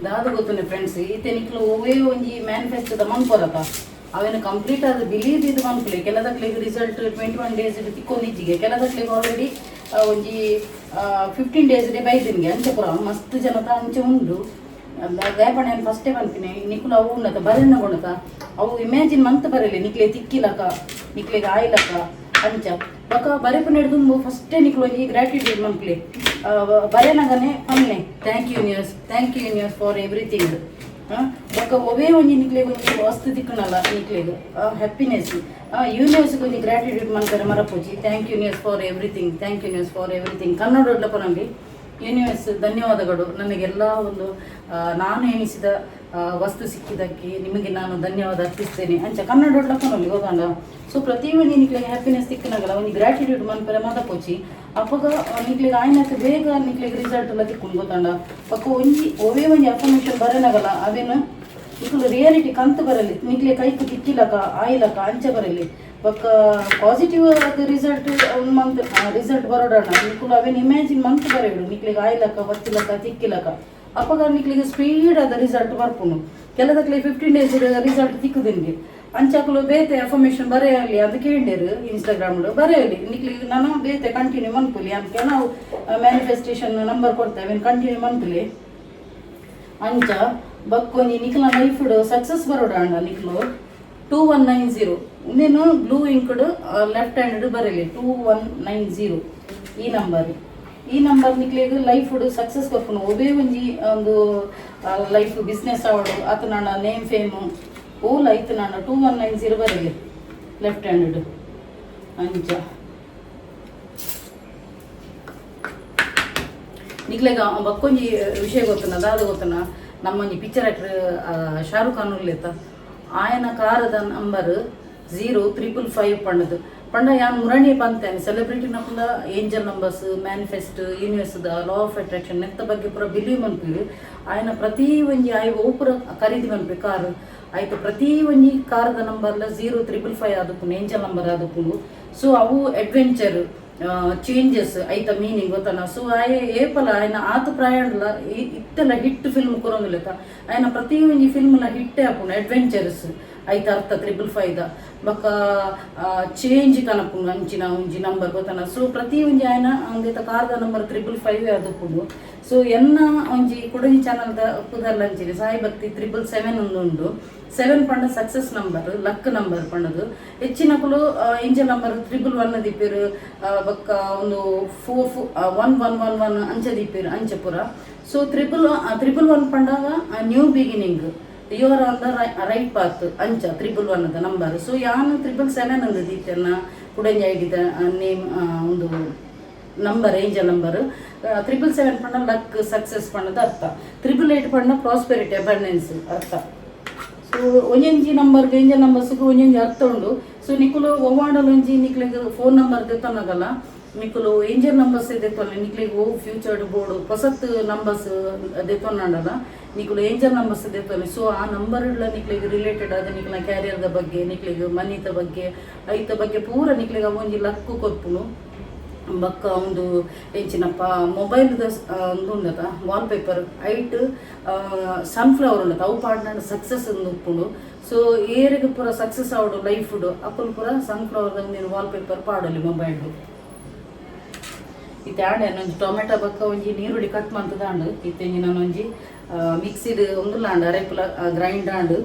ದಾದ ಗೊತ್ತುನೆ ಫ್ರೆಂಡ್ಸ್ ಈತೆ ನಿಕ್ಲು ಒವ್ವೇ ಒಂಜಿ ಮ್ಯಾನಿಫೆಸ್ಟೋದ ಮನ್ಪೊರತ ಅವೇನು ಕಂಪ್ಲೀಟ್ ಆದ ಬಿಲೀವ್ ಇದು ಮನ್ಪುಲೆ. ಕೆಲದಕ್ಲೆಗ್ ರಿಸಲ್ಟ್ 21 ಡೇಸ್ ತಿಕ್ಕೊಂದಿಜ್ಜಿಗೆ, ಕೆಲದಕ್ಲೆಗ್ ಆಲ್ರೆಡಿ ಒಂಜಿ 15 ಡೇಸ್ ಡೇ ಬೈದಿನ್ಗೆ ಅಂಚೆ ಪುರ ಮಸ್ತ್ ಜನತ ಅಂಚೆ ಉಂಡು. ದಾಯಪಣೆ ಫಸ್ಟೇ ಪನ್ಪಿನಿ ನಿಕುಲು ಅವು ಉಂಡತ ಬರೆನ ಗುಣತ ಅವು ಇಮ್ಯಾಜಿನ್ ಮಂತ್ ಬರಲಿ ನಿಕ್ಲೆ ತಿಕ್ಕಿಲಕ ನಿಕ್ಲೆಗ್ ಆಯ್ಲಕ ಅಂಚ ಬೊಕ ಬರೆಪುನೆಡ್ ದುಂಬು ಫಸ್ಟೇ ನಿಕ್ಲು ಒಂಜಿ gratitude ಮನ್ಪುಲೆ. ಬರೆನಗನೆ ಪನ್ನೆ thank you universe, thank you universe for everything. ಬೊಕ ಒವೇ ಒಂಜಿ ನಿಕ್ಲೆಗ್ ಒಂಜಿ ವಸ್ತು ತಿಕ್ಕುನಲ್ಲ ನಿಕ್ಲೆಗ್ ಹ್ಯಾಪಿನೆಸ್ ಯೂನಿವರ್ಸ್ ಒಂಜಿ gratitude ಮನ್ಪೆರೆ ಮರಪುಜಿ. Thank you universe for everything, thank you universe for everything. Kannada ಪನೊಲಿ universe ಧನ್ಯವಾದಗಳು, ನನಗೆಲ್ಲ ಒಂದು ನಾನು ಎಣಿಸಿದ ವಸ್ತು ಸಿಕ್ಕಿದ್ದಕ್ಕೆ ನಿಮಗೆ ನಾನು ಧನ್ಯವಾದ ಅರ್ಪಿಸ್ತೇನೆ ಅಂಚ ಕನ್ನಡ ಪನೊಲಿ ಗೊತ್ತಾಂಡ. ಸೊ ಪ್ರತಿ ಒಂಜಿ ನಿಕ್ಲೆಗ್ ಹ್ಯಾಪಿನೆಸ್ ತಿಕ್ಕನಗಲ ಒಂಜಿ ಗ್ರಾಟಿಟ್ಯೂಡ್ ಮನ್ಪೆರೆ ಮದಪೊಚಿ. ಅಪಗ ನಿಕ್ಲೆಗ್ ಆಯ್ನಕ್ ಬೇಗ ನಿಕ್ಲೆಗ್ ರಿಸಲ್ಟ್ ಎಲ್ಲ ತಿಕ್ಕುಂಡು ಗೊತ್ತಾಂಡ. ಬೊಕ ಒಂಜಿ ಒವೇ ಒಂಜಿ ಅಫರ್ಮೇಷನ್ ಬರೆನಗಲ ಅವೇನು ನಿಕುಲು ರಿಯಾಲಿಟಿ ಕಂತು ಬರಲಿ ನಿಕ್ಲೆ ಕೈಕ್ ತಿಕ್ಕಿಲಕ ಆಯ್ಲಕ ಅಂಚ ಬರಲಿ. ಬೊಕ ಪಾಸಿಟಿವ್ ರಿಸಲ್ಟ್ ಮಂತ್ ರಿಸಲ್ಟ್ ಬರೋಡಣ ನಿಕುಲು ಅವೇನು ಇಮ್ಯಾಜಿನ್ ಮಂತ್ ಬರೆಯಡು ನಿಕ್ಲೆಗ್ ಆಯ್ಲಕ ಬತ್ತಿಲಕ ತಿಕ್ಕಿಲಕ ಅಪಗ ನಿಕ್ಲೆಗ್ ಸ್ಪೀಡ್ ಆದ ರಿಸಲ್ಟ್ ಬರ್ಪುಂಡು. ಕೆಲದಕ್ಲೆ 15 ಡೇಸ್ ರಿಸಲ್ಟ್ ತಿಕ್ಕುದಿನ್ಗೆ ಅಂಚಾಕುಲು ಬೇತೆ ಅಫರ್ಮೇಷನ್ ಬರೆಯಲಿ ಅದು ಕೇಂಡೇರು ಇನ್ಸ್ಟಾಗ್ರಾಮ್ ಬರೆಯಲಿ ನಿಕ್ಲೆಗ್ ನಾನು ಬೇತೆ ಕಂಟಿನ್ಯೂ ಮನ್ಪುಲಿ ಅಂತ ನಾವು ಮ್ಯಾನಿಫೆಸ್ಟೇಷನ್ ನಂಬರ್ ಕೊಡ್ತೇವೆ ಕಂಟಿನ್ಯೂ ಮನ್ಪುಲಿ ಅಂಚ. ಬಕ್ಕೊಂಜಿ ನಿಕ್ಲ ಲೈಫ್ ಸಕ್ಸಸ್ ಬರೋಡ ನಿಕ್ಲು 2190 ಇನ್ನೇನು ಬ್ಲೂ ಇಂಕ್ಡ್ ಲೆಫ್ಟ್ ಹ್ಯಾಂಡ್ ಬರಲಿ 2190 ಈ ನಂಬರ್. ಈ ನಂಬರ್ ನಿಕ್ಲೆಗ್ ಲೈಫ್ ಸಕ್ಸಸ್ ಕೊರ್ಪುನು. ಒಬ್ಬೇ ಒಂಜಿ ಒಂದು ಲೈಫ್ ಬಿಸ್ನೆಸ್ ಆವಡು ಆತ ನನ್ನ ನೇಮ್ ಫೇಮು ಓಲ್ ಐತು ನಾನು 2190 ಬರಲಿ ಲೆಫ್ಟ್ ಹ್ಯಾಂಡ್ ಅಂಚ. ನಿಕ್ಲೆಗ್ ಬಕ್ಕೊಂಜಿ ವಿಷಯ ಗೊತ್ತನ ದಾದ ಗೊತ್ತನ ನಮ್ಮೊಂಜಿ ಪಿಕ್ಚರ್ ಆಕ್ಟರ್ ಶಾರುಖ್ ಖಾನ್ ಉಲ್ಲೇತ ಆಯನ ಕಾರದ ನಂಬರ್ 0555 ಪಂಡದು ಪಂಡ ಯಾನ್ ಮುರಣಿ ಪಂತೇನೆ ಸೆಲೆಬ್ರಿಟಿ ನಕುಲ angel numbers manifest universe the law of attraction ನೆತ್ತ ಬಗ್ಗೆ ಪೂರ ಬಿಲೀವ್ ಮನ್ಪುವೆರ್. ಆಯನ ಪ್ರತಿ ಒಂಜಿ ಆಯ್ ಓಪುರ ಖರೀದಿ ಮನ್ಪೆ ಕಾರ್ ಆಯ್ತು ಪ್ರತಿ ಒಂಜಿ ಕಾರದ ನಂಬರ್ಲ 0555 ಆದುಪ್ಪುಂಡು ಏಂಜಲ್ ನಂಬರ್ ಆದುಪ್ಪುಂಡು. ಸೊ ಅವು ಅಡ್ವೆಂಚರ್ ಚೇಂಜಸ್ ಐತ ಮೀನಿಂಗ್ ಗೊತ್ತನ. ಸೊ ಆಯೆ ಏಪಲ ಆಯ್ನ ಆತ ಪ್ರಾಯಾಂಡ್ಲ ಇತ್ತೆಲ್ಲ ಹಿಟ್ ಫಿಲ್ಮ್ ಕೊರೊಂದುಲೆಕ ಆಯ್ನ ಪ್ರತಿ ಒಂಜಿ ಫಿಲ್ಮ್ಲ ಹಿಟ್ಟೆ ಆಪುಂಡು ಅಡ್ವೆಂಚರ್ಸ್. ಐತ ಅರ್ಥ 555 ದ ಬೊಕ್ಕ ಚೇಂಜ್ ಕನಪುಂಡು ಅಂಚಿನ ಒಂಜಿ ನಂಬರ್ ಗೊತ್ತನ. ಸೊ ಪ್ರತಿ ಒಂಜಿ ಆಯನ ಒಂದೇತ ಕಾರ್ದ ನಂಬರ್ 555 ಆದುಪ್ಪುಂಡು. ಸೊ ಎನ್ನ ಒಂಜಿ ಕುಡೊಂಜಿ ಚಾನಲ್ದ ಪುದರ್ಲ ಅಂಚಿನ ಸಾಯಿ ಭಕ್ತಿ 777 ಒಂದು ಉಂಡು. 7 ಪಂಡ ಸಕ್ಸಸ್ ನಂಬರ್, ಲಕ್ ನಂಬರ್ ಪಂಡದು. ಹೆಚ್ಚಿನಕುಲು ಏಂಜಲ್ ನಂಬರ್ 111 ದೀಪೆರ್, ಬೊಕ್ಕ ಒಂದು 4 1 1 1 1 ಅಂಚ ದೀಪೆರ್ ಅಂಚ ಪೂರ. ಸೊ 111 ಪಂಡಾಗ new beginning, you are on the right path ಅಂಚ 111 the number. So ಯಾನ್ 777 ಅಂದ್ ದೀತೆನ್ನ ಕುಡೊಂಜಿ ಐಡಿದ ನೇಮ್ ಒಂದು ನಂಬರ್, ಏಂಜಲ್ ನಂಬರ್. 777 ಪಂಡ ಲಕ್, ಸಕ್ಸಸ್ ಪಂಡದ ಅರ್ಥ. 888 ಪಂಡ ಪ್ರಾಸ್ಪೆರಿಟಿ, ಅಬಂಡೆನ್ಸ್ ಅರ್ಥ. ಸೊ ಒಂಜೊಂಜಿ ನಂಬರ್, ಏಂಜಲ್ ನಂಬರ್ಸ್ಗೆ ಒಂಜೊಂಜಿ ಅರ್ಥ ಉಂಡು. ಸೊ ನಿಕುಲು ಒವ್ವಾಂಡಲ ಒಂಜಿ ನಿಕ್ಲೆಗ್ ಫೋನ್ ನಂಬರ್ ದೆತ್ತೊನಗಲ ನಿಕುಲು ಏಂಜಲ್ ನಂಬರ್ಸ್ ದೆತ್ತೊನ್ಲೆ. ನಿಕ್ಲೆಗ್ ಓ ಫ್ಯೂಚರ್ಡ್ ಬೋಡು ಪೊಸತ್ ನಂಬರ್ಸ್ ದೆತ್ತೊನಾಂಡಲ ನಿಕುಲು ಏಂಜಲ್ ನಂಬರ್ಸ್ ದೆತ್ತೊನ್ಲೆ. ಸೊ ಆ ನಂಬರ್ ನಿಕ್ಲೆಗ್ ರಿಲೇಟೆಡ್ ಆದ ನಿಕ್ಲೆನ ಕ್ಯಾರಿಯರ್ದ ಬಗ್ಗೆ, ನಿಕ್ಲೆಗ್ ಮನಿತ ಬಗ್ಗೆ, ಐತ ಬಗ್ಗೆ ಪೂರ ನಿಕ್ಲೆಗ್ ಒಂಜಿ ಲಕ್ಕು ಕೊರ್ಪುಂಡು. ಬೊಕ್ಕ ಒಂದು ಎಂಚಿನಪ್ಪ ಮೊಬೈಲ್ದ ಒಂದು ಉಂಡತ ವಾಲ್ ಪೇಪರ್, ಐಟ್ ಸನ್ಫ್ಲವರ್ ಉಂಡತ, ಅವು ಪಾಡ್ನಾಂಡ ಸಕ್ಸಸ್ ಒಂದು ಉಪ್ಪುಂಡು. ಸೊ ಏರೆಗ್ ಪೂರ ಸಕ್ಸಸ್ ಆವಡು ಲೈಫ್ಡ್ ಅಕುಲು ಪೂರ ಸನ್ಫ್ಲವರ್ದ ಒಂದಿನ ವಾಲ್ ಪೇಪರ್ ಪಾಡೊಲಿ ಮೊಬೈಲ್ಡ್. ಇತ್ತೆ ಆಂಡೆ ಒಂಜಿ ಟೊಮೆಟೊ ಬೊಕ್ಕ ಒಂಜಿ ನೀರುಳ್ಳಿ ಕಟ್ ಮಂತುದಾಂಡ್. ಇತ್ತೆ ಒಂಜಿ ನಾನೊಂಜಿ ಮಿಕ್ಸಿಡ್ ಒಂದುಲ ಆಂಡ್, ಅರೆಪುಲ ಗ್ರೈಂಡ್ ಆಂಡ್.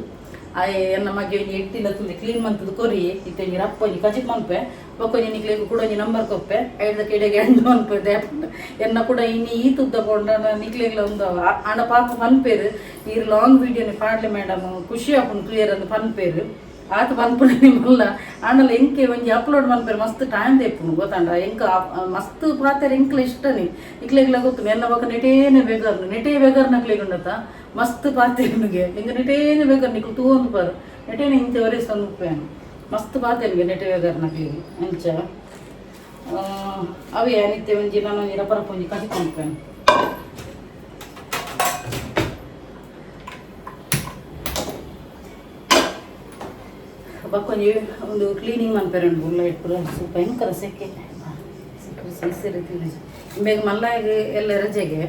ಆಯೆ ಎನ್ನ ಮಗೆ ಒಂಜಿ ಎಟ್ಟಿಲ ತುಲಿ ಕ್ಲೀನ್ ಮಂತುದು ಕೊರಿ. ಇತ್ತೆ ಒಂಜಿ ರಪ್ಪ ಒಂಜಿ ಕಜಿಪ್ ಮನ್ಪೆ. ಬೊಕ್ಕ ಒಂಜಿ ನಿಕ್ಲೆಗ್ ಕೂಡ ಒಂಜಿ ನಂಬರ್ ಕೊಪ್ಪೆ, ಐಡ್ದ ಕೆಡೆಗೆ ಎಂಡ್ ಮನ್ಪೆ. ಎನ್ನ ಕೂಡ ಇನಿ ಈ ತುದ್ದ ಪೋಂಡ ನಿಕ್ಲೆಗ್ಲ ಒಂದು ಆಂಡ ಪಾಪ ಪನ್ಪೇರು, ಈರ್ ಲಾಂಗ್ ವೀಡಿಯೋನಿ ಪಾಡ್ಲೆ ಮೇಡಮ್, ಖುಷಿ ಆಪುಂಡು ಕ್ಲಿಯರ್ ಅಂದ್ ಪನ್ಪೇರು. ಆತ ಪನ್ಪುಂಡು ನಿಮ್ಮಲ್ಲ. ಆಂಡಲ ಎಂಕೆ ಒಂಜಿ ಅಪ್ಲೋಡ್ ಮನ್ಪೇರು ಮಸ್ತ್ ಟೈಮ್ ತೆಪ್ಪುಂಡು ಗೊತ್ತಾಂಡ. ಎಂಕ ಮಸ್ತ್ ಪಾತೆರ ಎಂಕ್ಲ ಇಷ್ಟನಿ, ಇಕ್ಲೆಗ್ಲ ಗೊತ್ತು. ಎನ್ನ ಬೊಕ್ಕ ನೆಟೇನೆ ಬೇಗಾರ್ನು, ನೆಟೇ ಬೇಗಾರ್ ನಕ್ಲೆಗ್ ಉಂಡತ ಮಸ್ತ್ ಪಾತೆರ್ನುಗೆ. ಎಂಕ ನೆಟೇನೆ ಬೇಗಾರ್, ನಿಕ್ಲು ತೂವೊಂದು ಪಾರು, ನೆಟೇನೆ ಇಂಚ ಒರೆಸೊಂದು ಉಪ್ಪೇನು. ಮಸ್ತ್ ಪಾತೆರ್ಗೆ ನೆಟೆ ಬೇಗಾರ್ ನಕ್ಲೆಗ್ ಅಂಚ. ಅವೇ ಅನಿತ್ತೆ ಒಂಜಿ ನಾನು ಒಂಜಿ ರಪ್ಪ ಒಂಜಿ ಕಜಿಪು ಮನ್ಪೇನು. ಬೊಕ್ಕೊಂಜಿ ಒಂದು ಕ್ಲೀನಿಂಗ್ ಮನ್ಪೆರೆ ಉಂಡು ಲೈಟ್ ಪೂರ. ಸೊ ಭಯಂಕರ ಸೆಕೆ ಸೆಕೆ ಬೇಗ. ಮಲ್ಲಾಗ ಎಲ್ಲ ರಜೆಗೆ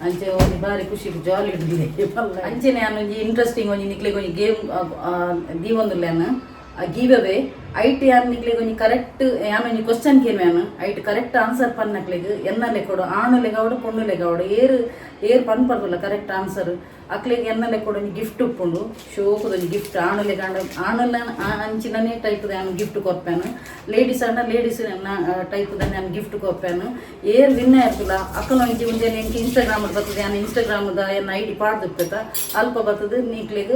ಅಂಚೆ ಒಂಜಿ ಬಾರಿ ಖುಷಿ ಜಾಲಿ ಇಡ್ಲಿ ಮಲ್ಲ. ಅಂಚೆನೆ ಯಾನ್ ಒಂಜಿ ಇಂಟ್ರೆಸ್ಟಿಂಗ್ ಒಂಜಿ ನಿಕ್ಲೆಗ್ ಒಂಜಿ ಗೇಮ್ ದೀವೊಂದುಲ್ಲೆನ್, ಗಿವ್ ಅವೇ. ಐಟ್ ಯಾನ್ ನಿಕ್ಲೆಗ್ ಒಂಜಿ ಕರೆಕ್ಟ್ ಯಾನ್ ಒಂಜಿ ಕ್ವಶನ್ ಕೇನ್ಯಾನ್, ಐಟ್ ಕರೆಕ್ಟ್ ಆನ್ಸರ್ ಪನ್ನಕ್ಲೆಗ್ ಎನ್ನ ಲೆಕ್ಕೊಡು, ಆಣು ಲೆಗಾವಡು ಪೊಣ್ಣು ಲೆಗಾವಡು, ಏರ್ ಏರ್ ಪನ್ಪರ್ದುಲ್ಲ ಕರೆಕ್ಟ್ ಆನ್ಸರ್ ಅಕ್ಲೆಗ್ ಎನ್ನ ಲೆಕ್ಕೊಡು ಒಂಜಿ ಗಿಫ್ಟ್ ಉಪ್ಪುಂಡು, ಶೋಕುದ ಒಂಜಿ ಗಿಫ್ಟ್. ಆಣುಲೆಗಾಂಡ ಆಣುಲ ಅಂಚಿನನೇ ಟೈಪ್ದ ಯಾನ್ ಗಿಫ್ಟ್ ಕೊರ್ಪೇನು, ಲೇಡೀಸ್ ಆಂಡ ಲೇಡೀಸ್ ಟೈಪ್ದ ಯಾನ್ ಗಿಫ್ಟ್ ಕೊರ್ಪೇನು. ಏರ್ ವಿನ್ ಇರ್ತಲ್ಲ ಅಕ್ಕಲ ಒಂಜಿ ಒಂಜಿ ಎಂಕ್ ಇನ್ಸ್ಟಾಗ್ರಾಮ್ ಬರ್ತದೆ. ಯಾನ್ ಇನ್ಸ್ಟಾಗ್ರಾಮ್ದ ಎನ್ನ ಐಡಿ ಪಾಡ್ದಿಪ್ಪೆತ, ಅಲ್ಪ ಬರ್ತದೆ. ನಿಕ್ಲೆಗ್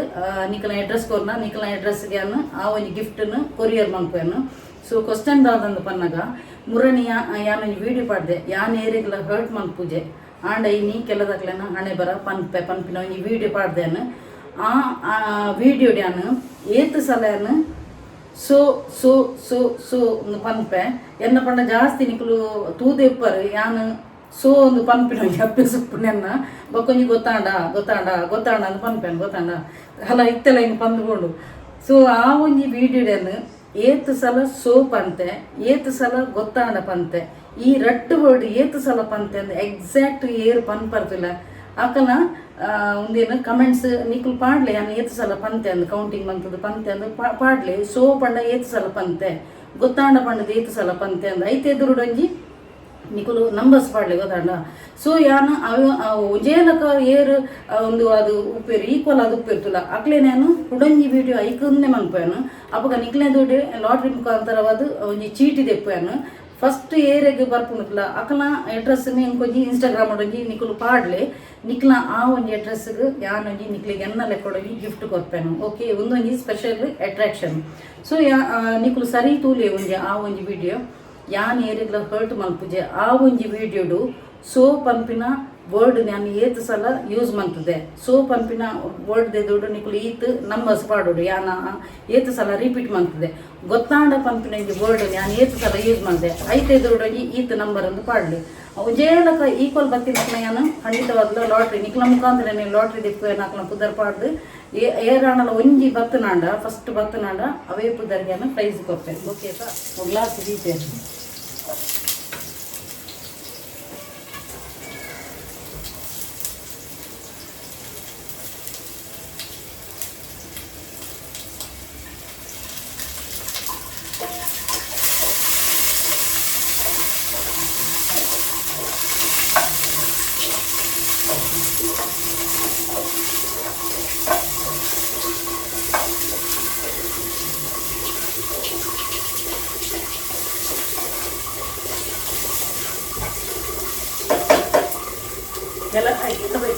ನಿಕ್ಲೆನ ಅಡ್ರೆಸ್ ಕೊರ್ನ, ನಿಕ್ಲೆನ ಅಡ್ರೆಸ್ಗೆ ಯಾನ್ ಆ ಒಂಜಿ ಗಿಫ್ಟ್ನು ಕೊರಿಯರ್ ಮನ್ಪೇನು. ಸೊ ಕ್ವಶನ್ ದಾದಂದು ಪನ್ನಗ, ಮುರಣಿ ಯಾನ್ ಒಂಜಿ ವೀಡಿಯೋ ಪಾಡ್ದೆ, ಯಾನ್ ಏರೆಗ್ಲ ಹರ್ಟ್ ಮನ್ಪುಜೆ, ಆಂಡ ಇನಿ ಕೆಲದಕ್ಲೆನ ಹಣೆ ಬರ ಪನ್ಪೆ ಪನ್ಪಿನ ಒಂಜಿ ವೀಡಿಯೋ ಪಾಡ್ದೇನು. ಆ ವೀಡಿಯೋ ಯಾನ್ ಏತ್ ಸಲ ಸೊ ಸೊ ಸೊ ಸೊ ಒಂದು ಪನ್ಪೆ ಎನ್ನ ಪಂಡ ಜಾಸ್ತಿ ನಿಕುಲು ತೂದೆ ಇಪ್ಪರು. ಯಾನ್ ಸೊ ಒಂದು ಪನ್ಪಿನ ಒಂಜಿ ಅಭ್ಯಾಸ ಉಪ್ಪುಂಡು ಎನ್ನ. ಬೊಕ್ಕೊಂಜಿ ಗೊತ್ತಾಂಡ ಗೊತ್ತಾಂಡ ಗೊತ್ತಾಂಡ ಅಂದ್ ಪನ್ಪೆನ್ ಗೊತ್ತಾಂಡ ಅಲ್ಲ ಇತ್ತೆಲ್ಲ ಹಿಂಗೆ ಪಂದ್ಕೊಂಡು. ಸೊ ಆ ಒಂಜಿ ವೀಡಿಯೋಡನ್ನು ಏತ್ ಸಲ ಸೋ ಪಂತೆ, ಏತ್ ಸಲ ಗೊತ್ತಾಂಡ ಪಂತೆ, ಈ ರಡ್ಡ್ ವರ್ಡ್ ಏತ್ ಸಲ ಪಂತೆ ಅಂದ್ ಎಕ್ಸಾಕ್ಟ್ ಏರ್ ಪನ್ಪರ್ತಿಲ್ಲ ಅಕಲ ಒಂದೇನು ಕಮೆಂಟ್ಸ್ ನಿಕುಲು ಪಾಡ್ಲೆ. ಯಾನ್ ಏತ್ ಸಲ ಪಂತೆ ಅಂದ್ ಕೌಂಟಿಂಗ್ ಮಂತದ ಪಂತೆ ಅಂದ್ ಪಾಡ್ಲೆ. ಸೋ ಪಂಡ ಏತ್ ಸಲ ಪಂತೆ, ಗೊತ್ತಾಂಡ ಪಂಡದ ಏತ್ ಸಲ ಪಂತೆ ಅಂದ್ ಐತೆ ಎದುರುಡೊಂಜಿ ನಿಕುಲು ನಂಬರ್ಸ್ ಪಾಡ್ಲೆ ಗೊತ್ತಾಂಡ. ಸೊ ಯಾನ್ ಅವು ಒಂಜೇ ಲಕ ಏರ್ ಒಂದು ಅದು ಉಪ್ಪೇರು ಈಕ್ವಲ್ ಅದು ಉಪ್ಪೇರ್ತುಲ್ಲ ಅಕ್ಲೆ ನಾನು ಕುಡೊಂಜಿ ವೀಡಿಯೋ ಐಕಂದೆ ಮನ್ಪೇನು. ಅಪಗ ನಿಕ್ಲೆ ದುಡ್ಡು ಲಾಟ್ರಿ ಮುಖಾಂತರವಾದ ಒಂಜಿ ಚೀಟಿ ದೆಪ್ಪೇನು. ಫಸ್ಟ್ ಏರೆಗ್ ಬರ್ಪುಂಡುಲ್ಲ ಅಕಲ ಅಡ್ರೆಸ್ ಎಂಕೊಂಜಿ ಇನ್ಸ್ಟಾಗ್ರಾಮ್ ಒಂಜಿ ನಿಕುಲು ಪಾಡ್ಲೆ. ನಿಕ್ಲ ಆ ಒಂಜಿ ಅಡ್ರೆಸ್ಗೆ ಯಾನ್ ಒಂಜಿ ನಿಕ್ಲೆಗ್ ಎನ್ನ ಲೆಕ್ಕೊಡೊಂಜಿ ಗಿಫ್ಟ್ ಕೊರ್ಪೇನು. ಓಕೆ, ಒಂದೊಂಜಿ ಸ್ಪೆಷಲ್ ಅಟ್ರಾಕ್ಷನ್. ಸೊ ಯಾ ನಿಕುಲು ಸರಿ ತೂಲೆ ಒಂಜಿ ಆ ಒಂಜಿ ವಿಡಿಯೋ, ಯಾನ್ ಏರೆಗ್ಲ ಹರ್ಟ್ ಮಲ್ಪುಜೆ, ಆ ಒಂಜಿ ವಿಡಿಯೋಡು ಸೋ ಪನ್ಪಿನ ವರ್ಡ್ ಯಾನ್ ಏತ್ ಸಲ ಯೂಸ್ ಮಂತದೆ, ಸೋ ಪನ್ಪಿನ ವರ್ಡ್ ದೆದೋಡು ನಿಕುಲು ಈತ್ ನಂಬರ್ಸ್ ಪಾಡೋಡು, ಯಾನ ಏತ್ ಸಲ ರಿಪೀಟ್ ಮಂತದೆ, ಗೊತ್ತಾಂಡ ಪನ್ಪಿನ ಒಂಜಿ ವರ್ಡ್ ಯಾನ್ ಏತ್ ಸಲ ಯೂಸ್ ಮಂತೆ, ಐತೆ ಎದುರುಡು ಒಂಜಿ ಈತ್ ನಂಬರ್ ಅಂದ್ ಪಾಡ್ಲಿ. ಒಂಜೇ ಲಕ ಈಕ್ವಲ್ ಬತ್ತಿನ ಯಾನ್ ಖಂಡಿತವಾಗ್ಲ ಲಾಟ್ರಿ ನಿಕ್ಲ ಮುಖಾಂತರ ಲಾಟ್ರಿ ದಿಪ್ಪು. ಅಕ್ಲ ಪುದರ್ ಪಾಡ್ದು ಏರಾಣಲ ಒಂಜಿ ಬತ್ತನಾಂಡ, ಫಸ್ಟ್ ಬತ್ತನಾಂಡ ಅವೇ ಪುದರ್ಗೆ ಯಾನ್ ಪ್ರೈಸ್ ಕೊರ್ಪೆ. ಓಕೆ, ಗ್ಲಾಸ್ ದೀಪೆ.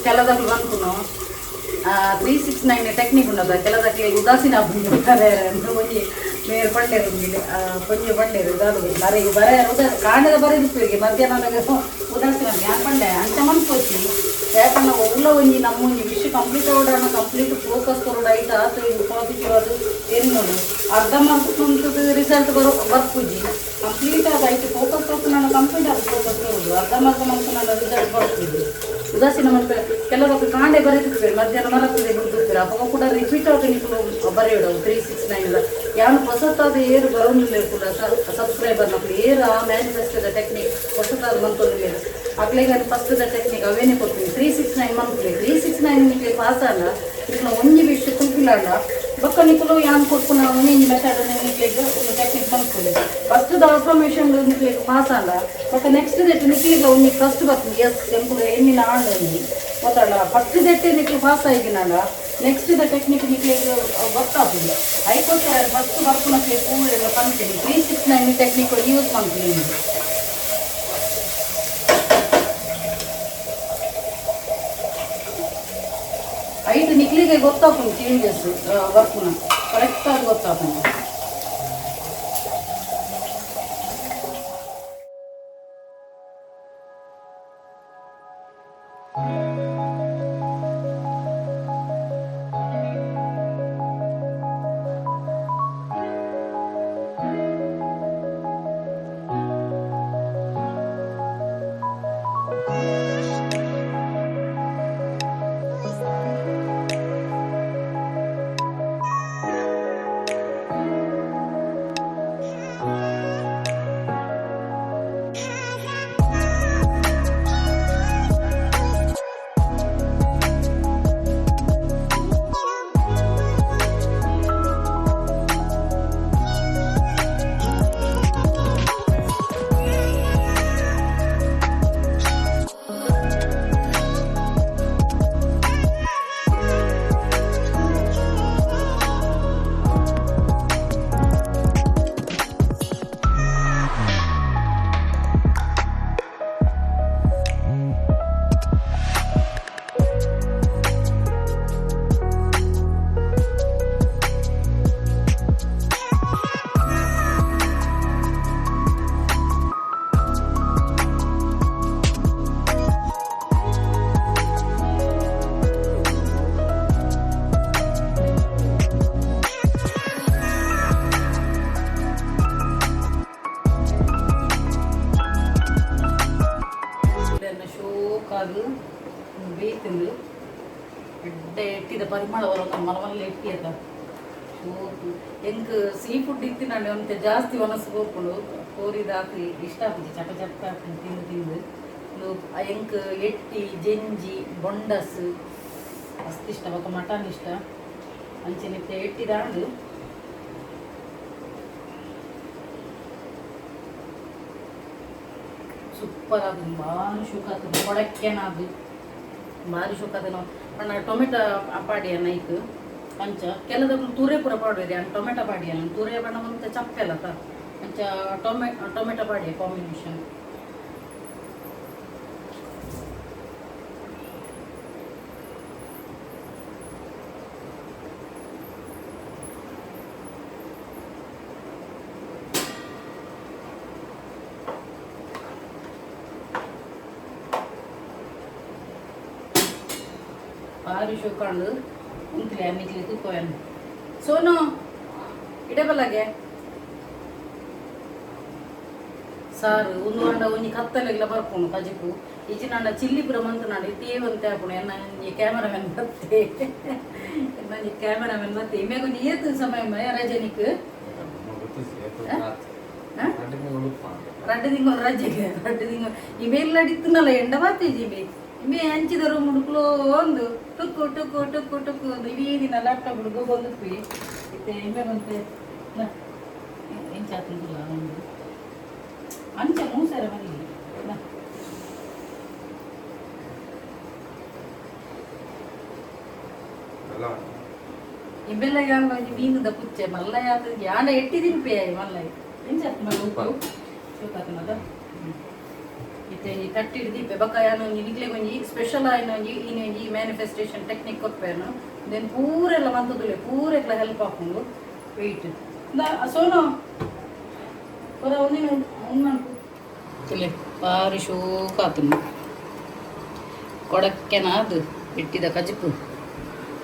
ಕೆಲದಕ್ಲು ಬಂದ್ಕುನು 369 ಟೆಕ್ನಿಕ್ ಉಂಡದ ಕೆಲದಕ್ಕೆ ಉದಾಸೀನ ಒಂಜಿ ಮೇರ್ ಪಂಡೇರು ಒಂಜಿ ಪಂಡೇರು ದಾದ ಬರೆ ಬರೆ ಉದಾ ಕಾಂಡದ ಬರೆದಿಪ್ಪುಗೆ ಮಧ್ಯಾಹ್ನ ಉದಾಸೀನ ಯಾನ್ ಪಂಡೆ ಅಂಚ ಮನ್ಪೊಚ್ಚಿ ಯಾಕಂದ್ರೆ ಒವ್ಲ ಒಂಜಿ ನಮ್ಮ ಒಂಜಿ ವಿಷಯ ಕಂಪ್ಲೀಟ್ ಆವಡಾನ ಕಂಪ್ಲೀಟ್ ಫೋಕಸ್ ಕೊರೊಡು ಐಟ್ ಆತ್ ಪಾಸಿಟಿವ್ ಅದು ಎನ್ನೋಡು ಅರ್ಧ ಮಾರ್ಕ್ ರಿಸಲ್ಟ್ ಬರೋ ಬರ್ಪುಜಿ ಕಂಪ್ಲೀಟ್ ಆದ ಐಟ್ ಫೋಕಸ್ ಕೊರ್ಪುನ ಕಂಪ್ಲೀಟ್ ಆದ ಫೋಕಸ್ ಕೊರೊಡು ಅರ್ಧ ಮಾರ್ಕ್ ಮನ್ಪುನ ರಿಸಲ್ಟ್ ಬರ್ಪುಜಿ ಉದಾಸೀನ ಮನ್ಪೆ ಕೆಲವೊಬ್ಬ ಕಾಂಡೆ ಬರೆದಿರ್ತಾರೆ ಮಧ್ಯಾಹ್ನ ಮರತ್ತದೆ ಬಿಡ್ತಿರ್ತಾರೆ ಅವಾಗ ಕೂಡ ರಿಪೀಟ್ ಆಗಿ ನೀವು ಬರೆಯೋಡು 369 ಯಾನು ಹೊಸತಾದ ಏರು ಬರೋನಿಲ್ಲ ಕೂಡ ಸಬ್ಸ್ಕ್ರೈಬರ್ ನಕ್ಲು ಏರು ಆ ಮ್ಯಾನಿಫೆಸ್ಟೋದ ಟೆಕ್ನಿಕ್ ಹೊಸತಾದ ಮಂತೊಂದಿಲ್ಲ ಅಕ್ಲೆಗೆ ಫಸ್ಟ್ the technique ಅವೇನೆ ಕೊಡ್ತೀನಿ 369 ಮನ್ಪುಲೆ 369 ನಿಕ್ಲೆ ಪಾಸ್ ಆಂಡ ನಿಕ್ಲ ಒಂಜಿ ವಿಷಯ ಫುಲ್ಫಿಲ್ ಆಂಡ ಬೊಕ್ಕ ನಿಕುಲು ಯಾನ್ ಕೊರ್ಪುನ ಒಂಜಿ ಮೆಥಡ್ ನಿಕ್ಲೆಗ್ ಒಂದು ಟೆಕ್ನಿಕ್ ಮನ್ಪುಲೆ ಫಸ್ಟ್ the affirmation ನಿಕ್ಲೆಗ್ ಪಾಸ್ ಆಂಡ ಬೊಕ್ಕ ನೆಕ್ಸ್ಟ್ that ನಿಕ್ಲೆಗ್ ಒಂಜಿ ಫಸ್ಟ್ ಬರ್ತೀನಿ ಎಸ್ ಎಂಕುಲು ಎಣ್ಣಿನ ಆಂಡ ಒಂಜಿ ಗೊತ್ತಲ್ಲ ಫಸ್ಟ್ ದೆಟ್ಟೆ ನಿಕ್ಲು ಪಾಸ್ ಆಗಿನಾಂಡ ನೆಕ್ಸ್ಟ್ the technique ನಿಕ್ಲೆಗ್ ಗೊತ್ತಾಪುಂಡು ಐಕೋಸ್ಕರ ಫಸ್ಟ್ ಬರ್ಪುನಕ್ಲೆ ಪೂರೆಲ್ಲ ಪನ್ಪೆನಿ 369 ಟೆಕ್ನಿಕ್ ಯೂಸ್ ಮನ್ಪುಲೆ ಐಟ್ ನಿಕ್ಲಿಗೆ ಗೊತ್ತಾಪುಂಡು ಚೇಂಜಸ್ ಬರ್ಪುನ ಕರೆಕ್ಟ್ ಆಗಿ ಗೊತ್ತಾಪುಂಡು. ಇದನ್ನು ಶೋಕಾದು ಬೇಯ್ತಿಂದು ಎಡ್ಡೆ ಎಟ್ಟಿದ ಪರಿಮಳ ಬರೋದು ಮಲಮಲ್ಲ ಎಟ್ಟಿ ಅದ ಶೋಕು. ಎಂಕ್ ಸೀ ಫುಡ್ ಇತ್ತಿನಾಂಡೆ ಒಂತೆ ಜಾಸ್ತಿ ಮನಸ್ಸು ಕೋರ್ಪುಂಡು ಕೋರಿದ ಹಾಕಿ ಇಷ್ಟ ಆಪುಜಿ ಚಟ ಚಟ ಹಾಕಿ ತಿಂದು ತಿಂದು. ಉಂದು ಎಂಕ್ ಎಟ್ಟಿ ಜೆಂಜಿ ಬೊಂಡಸ್ ಮಸ್ತ್ ಇಷ್ಟ ಬೊಕ ಮಟನ್ ಇಷ್ಟ ಅಂಚೆನೆ ಇತ್ತೆ ಎಟ್ಟಿದಾಂಡು. ಸೂಪರ್ ಅದು ಭಾರಿ ಶುಕ ಆತದ ಕೊಡಕ್ಕೆನ ಅದು ಭಾರಿ ಶುಕ ಆತದ. ಪಂಡ ಟೊಮೆಟೊ ಪಾಡಿಯ ನೈಕ್ ಅಂಚ ಕೆಲದಕ್ಲು ತುರೆ ಪೂರ ಪಾಡುವೆರ್ ಯಾನ್ ಟೊಮೆಟೊ ಪಾಡಿಯ ತುರೆ ಪಂಡ ಒಂತೆ ಚಪ್ಪೆಲತ ಅಂಚ ಟೊಮೆಟೊ ಪಾಡಿಯ ಕಾಂಬಿನೇಷನ್. ಭಾರಿ ಶೋಕಾಂಡು ಉಂತುಲೆ ನಿಕ್ಲೆ ತೂಕೋಯನ್ ಸೋನು ಇಡೆ ಬಲ್ಲಗೆ ಸಾರು ಒಂದು ಅಂಡ ಒಂಜಿ ಕತ್ತಲೆಗ್ಲ ಬರ್ಪುಂಡು ಕಜಿಪು ಇಚಿನಾಂಡ ಚಿಲ್ಲಿ ಪೂರ ಮಂತುನಾಂಡ ಇತ್ತೆ ಒಂತೆ ಆಪುಂಡು. ಎನ್ನ ಒಂಜಿ ಕ್ಯಾಮರಾಮನ್ ಬತ್ತೆ ಎನ್ನ ಒಂಜಿ ಕ್ಯಾಮರಾಮನ್ ಬತ್ತೆ ಇಮೆಗ್ ಒಂಜಿ ಏತ್ ಸಮಯ ಮಯ ರಜನಿಕ್ ರಡ್ಡು ತಿಂಗಳು ರಜೆಗೆ ರಡ್ಡು ತಿಂಗಳು ಇಮೆಲ್ಲ ಅಡಿತ್ತುನಲ್ಲ ಎಂಡ ಬಾತೇಜಿ ಇಮೆ ಇಮೆ ಹಂಚಿದ ರೂಮ್ ಹುಡುಕ್ಲೋ ಒಂದು ಟುಕ್ಕು ಟುಕ್ಕು ಟುಕ್ಕು ಟುಕ್ಕು ಒಂದು ಇಡೀ ದಿನ ಲ್ಯಾಪ್ಟಾಪ್ ಹುಡುಗು ಇತ್ತೆ ಇಮೆ ಬಂತೆ ಎಂಚ ಆತುಂಡುಲ್ಲ ಒಂದು ಅಂಚ ಮೂಸರ ಬರಲಿ. ಇವೆಲ್ಲ ಯಾನ್ ಒಂಜಿ ಮೀನುದ ಪುಚ್ಚೆ ಮಲ್ಲ ಯಾತ ಯಾನ ಎಟ್ಟಿ ತಿನ್ಪೆ ಮಲ್ಲ ಎಂಚ ಆತು ಮಲ್ಲ ಉಪ್ಪು. ಸೂಪ್ ಆತುಂಡದ. ಇತ್ತೆ ಒಂಜಿ ತಟ್ಟಿ ದೀಪೆ. ಬೊಕ್ಕ ಯಾನ್ ಒಂಜಿ ನಿಕ್ಲೆಗ್ ಒಂಜಿ ಸ್ಪೆಷಲ್ ಆಯಿನ ಒಂಜಿ ಇನಿ ಒಂಜಿ ಮ್ಯಾನಿಫೆಸ್ಟೇಷನ್ ಟೆಕ್ನಿಕ್ ಕೊರ್ಪೇನು. Then ಪೂರೆಲ್ಲ ಮಂತುದುಲೆ, ಪೂರೆಗ್ಲ ಹೆಲ್ಪ್ ಆಪುಂಡು. ವೆಯ್ಟ್ ಸೋನು ಪೂರ ಒಂದಿನ ಉಂದು ಮನ್ಪು. ತುಲೆ, ಬಾರಿ ಶೋಕ ಆತುಂಡು. ಕೊಡಕ್ಕೆನ ಅದು ಇಟ್ಟಿದ ಕಜಿಪು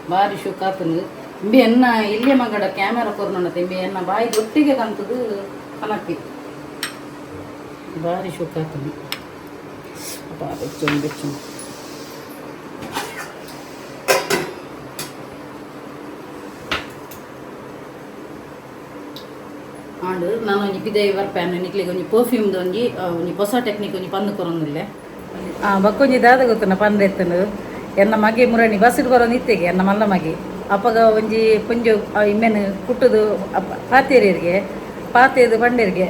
ಬಾರಿ ಶೋಕ ಆತುಂಡು. ಇಂಬೆ ಎನ್ನ ಇಲ್ಲಿಯ ಮಗಡ ಕ್ಯಾಮೆರಾ ಕೊರ್ನುಂಡತೆ. ಇಂಬೆ ಎನ್ನ ಬಾಯಿ ದೊಟ್ಟಿಗೆ ಕಂತದು ಕನಪ್ಪಿ. ಬಾರಿ ಶೋಕ ಆತುಂಡು. ಅಪ್ಪ, ಬೆಚ್ಚುಂಡು ಬೆಚ್ಚುಂಡು. ಆಂಡ್ ನಾನು ಒಂಜಿ ಪಿದೈ ಬರ್ಪೇನು. ನಿಕ್ಲೆಗ್ ಒಂಜಿ ಪರ್ಫ್ಯೂಮ್ದ ಒಂಜಿ ಒಂಜಿ ಹೊಸ ಟೆಕ್ನಿಕ್ ಒಂಜಿ ಪಂದ್ ಕೊರೊಂದುಲ್ಲೆ. ಬಕ್ಕೊಂಜಿ ದಾದ ಗೊತ್ತುನ ಪಂದ್ ಎತ್ತುಂಡು. ಎನ್ನ ಮಗೆ ಮುರಣಿ ಬಸ್ಸಿಡ್ ಬರೋದು ಇತ್ತೆಗೆ, ಎನ್ನ ಮಲ್ಲ ಮಗೆ. ಅಪಗ ಒಂಜಿ ಪೊಂಜು ಇಮ್ಮೆನ್ ಕುಟ್ಟುದು ಪಾತೇರಿಗೆ ಪಾತೇದು ಪಂಡೇರಿಗೆ,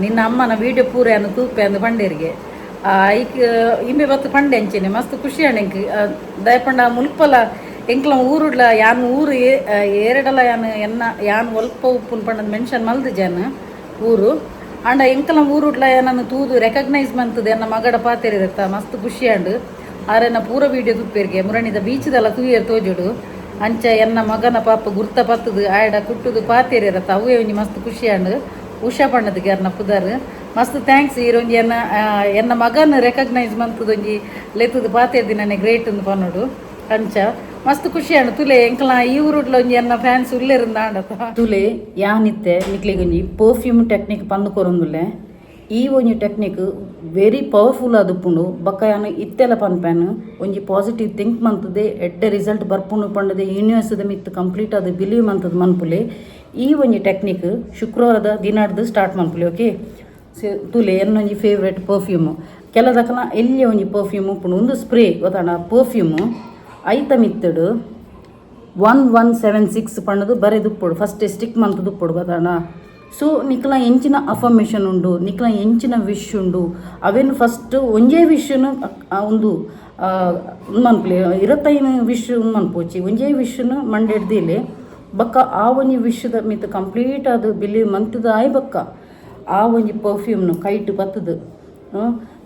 ನಿನ್ನ ಅಮ್ಮನ ವೀಡಿಯೋ ಪೂರ ಅನ್ನು ತೂಪೆ ಅಂದು ಪಂಡೇರಿಗೆ. ಐಕ್ ಇಂಬೆ ಬತ್ತು ಪಂಡೆ ಅಂಚೆನೆ. ಮಸ್ತ್ ಖುಷಿ ಆಂಡ್ ಎಂಕ್. ದಯಪಂಡ ಮುಲ್ಪಲ ಎಂಕ್ಲ ಊರುಡ್ಲ ಯಾನ್ ಊರು ಏರಡಲ ಯಾನ್ ಎನ್ನ ಯಾನ್ ಒಲ್ಪ ಉಪ್ಪುನ್ ಪಂಡದ್ ಮೆನ್ಷನ್ ಮಲ್ದು ಜನ ಊರು. ಆಂಡ ಎಂಕಲ ಊರುಡ್ಲ ಏನನ್ನು ತೂದು ರೆಕಗ್ನೈಸ್ ಮಂತದ ಎನ್ನ ಮಗಡ ಪಾತೆರಿದತ್ತ ಮಸ್ತ್ ಖುಷಿ ಆಂಡ್. ಆರೆನ ಪೂರ ವೀಡಿಯೋ ತುಪ್ಪೇರಿಗೆ. ಮುರಣಿದ ಬೀಚದಲ್ಲ ತೂಯರ್ ತೋಜುಡು. ಅಂಚ ಎನ್ನ ಮಗನ ಪಾಪ ಗುರ್ತ ಪತ್ತದು ಆಯಡ ಕುಟ್ಟುದು ಪಾತೆರಿರತ್ತ. ಅವೇ ಒಂಜಿ ಮಸ್ತ್ ಖುಷಿ ಆಂಡ್. ಉಷಾ ಪಂಡದ ಅರ್ನ ಪುದರ್. ಮಸ್ತ್ thanks. ಈರೊಂಜಿ ಎನ್ನ ಎನ್ನ ಮಗನ ರೆಕಗ್ನೈಸ್ ಮಂತದೊಂಜಿ ಲೆತ್ತದು ಪಾತೆರ್ದಿ ನನೆ ಗ್ರೇಟ್ ಅಂದ್ ಪನ್ನೋಡು. ಅಂಚ ಮಸ್ತ್ ಖುಷಿ ಆಂಡ್. ತುಲೆ, ಎಂಕಲ ಈ ಊರುಡ್ಲ ಒಂಜಿ ಎನ್ನ ಫ್ಯಾನ್ಸ್ ಉಲ್ಲೆರಿಂದ ಆಂಡತ. ತುಲೆ, ಯಾನಿತ್ತೆ ನಿಕ್ಲೆಗೊಂಜಿ ಪರ್ಫ್ಯೂಮ್ ಟೆಕ್ನಿಕ್ ಪಂದ್ ಕೊರೊಂದುಲ್ಲೆ. ಈ ಒಂಜಿ technique very powerful ಆದುಪ್ಪುಂಡು. ಬೊಕ್ಕ ಯಾನ್ ಇತ್ತೆಲ ಪನ್ಪೇನು, ಒಂಜಿ ಪಾಸಿಟಿವ್ ಥಿಂಕ್ ಮಂತದೆ ಎಡ್ಡೆ ರಿಸಲ್ಟ್ ಬರ್ಪುಂಡು ಪಂಡದೆ ಯೂನಿವರ್ಸ್ದ ಮಿತ್ತು ಕಂಪ್ಲೀಟ್ ಆದ್ ಬಿಲೀವ್ ಮಂತದ್ ಮನ್ಪುಲೆ. ಈ ಒಂಜಿ ಟೆಕ್ನಿಕ್ ಶುಕ್ರವಾರದ ದಿನಡ್ದು ಸ್ಟಾರ್ಟ್ ಮನ್ಪುಲೆ, ಓಕೆ? ತುಲೆ, ಎನ್ನೊಂಜಿ ಫೇವ್ರೇಟ್ ಪರ್ಫ್ಯೂಮ್. ಕೆಲದಕನ ಎಲ್ಲಿ ಒಂಜಿ ಪರ್ಫ್ಯೂಮ್ ಉಪ್ಪುಂಡು. ಒಂದು ಸ್ಪ್ರೇ ಗೊತ್ತಾಂಡ ಪರ್ಫ್ಯೂಮು. ಐತ ಮಿತ್ತಡು 1176 ಪಂಡದು ಬರೆದುಪ್ಪೊಡು. First stick ಮಂತುದುಪ್ಪೊಡು, ಗೊತ್ತಾಂಡ? ಸೊ ನಿಕ್ಲ ಎಂಚಿನ ಅಫರ್ಮೇಷನ್ ಉಂಡು, ನಿಕ್ಲ ಎಂಚಿನ ವಿಶ್ ಉಂಡು, ಅವೇನು ಫಸ್ಟ್ ಒಂಜೇ ವಿಶ್ನು ಒಂದು ಮನ್ಪುಲೆ. 25 ವಿಶ್ ಮನ್ಪೋಚಿ. ಒಂಜೇ ವಿಶ್ನು ಮಂಡೆಡ್ದಿಲೆ. ಬೊಕ್ಕ ಆ ಒಂಜಿ ವಿಶ್ದ ಮಿತ್ತ್ ಕಂಪ್ಲೀಟ್ ಅದು ಬಿಲೀವ್ ಮಂತದ ಆಯ್ ಬೊಕ್ಕ ಆ ಒಂಜಿ ಪರ್ಫ್ಯೂಮ್ನು ಕೈಟ್ ಬತ್ತದು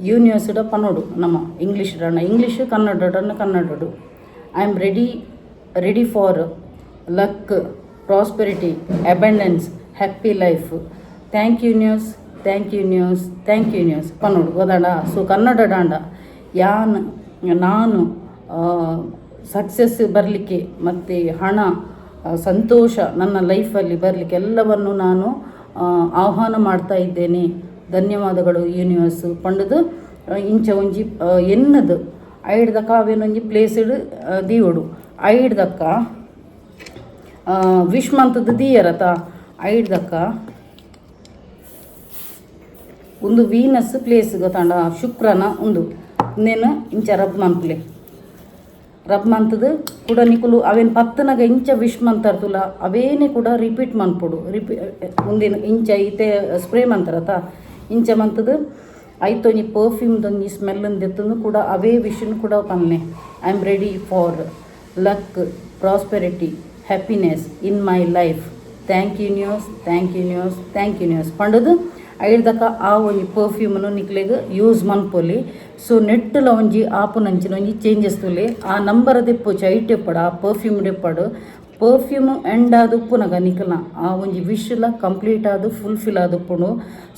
ಯೂನಿವರ್ಸ್ಡ ಪನೋಡು. ನಮ್ಮ ಇಂಗ್ಲೀಷ್ ಡಣ್ಣ ಇಂಗ್ಲೀಷ್, ಕನ್ನಡ ಡಣ್ಣ ಕನ್ನಡಡು. "I am ready, ready for luck, prosperity, abundance, happy life. Thank you universe, thank you universe, thank you universe" ಪನೋಡು, ಗೊತ್ತಾಂಡ? So Kannada ಡಾಂಡ ಯಾನ್ ನಾನು ಸಕ್ಸಸ್ ಬರಲಿಕ್ಕೆ ಮತ್ತು ಹಣ, ಸಂತೋಷ ನನ್ನ ಲೈಫಲ್ಲಿ ಬರಲಿಕ್ಕೆ ಎಲ್ಲವನ್ನು ನಾನು ಆಹ್ವಾನ ಮಾಡ್ತಾ ಇದ್ದೇನೆ. ಧನ್ಯವಾದಗಳು ಯೂನಿವರ್ಸ್ ಪಂಡದು ಇಂಚ ಒಂಜಿ ಎನ್ನದು ಐಡ್ದಕ್ಕ ಅವೇನೊಂಜಿ ಪ್ಲೇಸ್ಡ್ ದೀವೊಡು. ಐಡ್ದಕ್ಕ ವಿಶ್ ಮಂತದ್ದು ದೀಯರತ. ಐಡ್ದಕ್ಕ ಒಂದು ವೀನಸ್ ಪ್ಲೇಸ್, ಗೊತ್ತಾಂಡ? ಶುಕ್ರನ ಉಂದು. ಇಂದೇನು ಇಂಚ ರಬ್ ಮನ್ಪುಲೆ. ರಬ್ ಮಂತದು ಕೂಡ ನಿಕುಲು ಅವೇನು ಪತ್ತನಗ ಇಂಚ ವಿಶ್ ಮಂತರ್ತುಲ, ಅವೇನೆ ಕೂಡ ರಿಪೀಟ್ ಮನ್ಪೊಡು. ಮುಂದಿನ ಇಂಚ ಇತ್ತೆ ಸ್ಪ್ರೇ ಮಂತಾರತ, ಇಂಚ ಮಂತದು ಐತೊಂಜಿ ಪರ್ಫ್ಯೂಮ್ದೊಂಜಿ ಸ್ಮೆಲ್ ದೆತ್ತೊಂದು ಕೂಡ ಅವೇ ವಿಶ್ನು ಕೂಡ ಪನ್ನೆ. "I am ready for luck, prosperity, happiness in my life. Thank you universe, thank you universe, thank you universe" ಪಂಡದು ಐಡ್ದಕ್ಕ ಆ ಒಂಜಿ ಪರ್ಫ್ಯೂಮ್ನು ನಿಕ್ಲೆಗ್ ಯೂಸ್ ಮನ್ಪೊಲಿ. ಸೊ ನೆಟ್ಟುಲ ಒಂಜಿ ಆಪುನಂಚಿನ ಒಂಜಿ ಚೇಂಜಸ್ ತೂಲೆ. ಆ ನಂಬರ್ ದೆಪ್ಪೊಚಿ, ಐಟ್ ಇಪ್ಪಡು, ಆ ಪರ್ಫ್ಯೂಮ್ ದೆಪ್ಪಡು. ಪರ್ಫ್ಯೂಮ್ ಎಂಡ್ ಆದ್ ಉಪ್ಪುನಗ ನಿಕಲ್ನ ಆ ಒಂಜಿ ವಿಶ್ಲ ಕಂಪ್ಲೀಟ್ ಆದ್ ಫುಲ್ಫಿಲ್ ಆದ್ ಉಪ್ಪುಂಡು.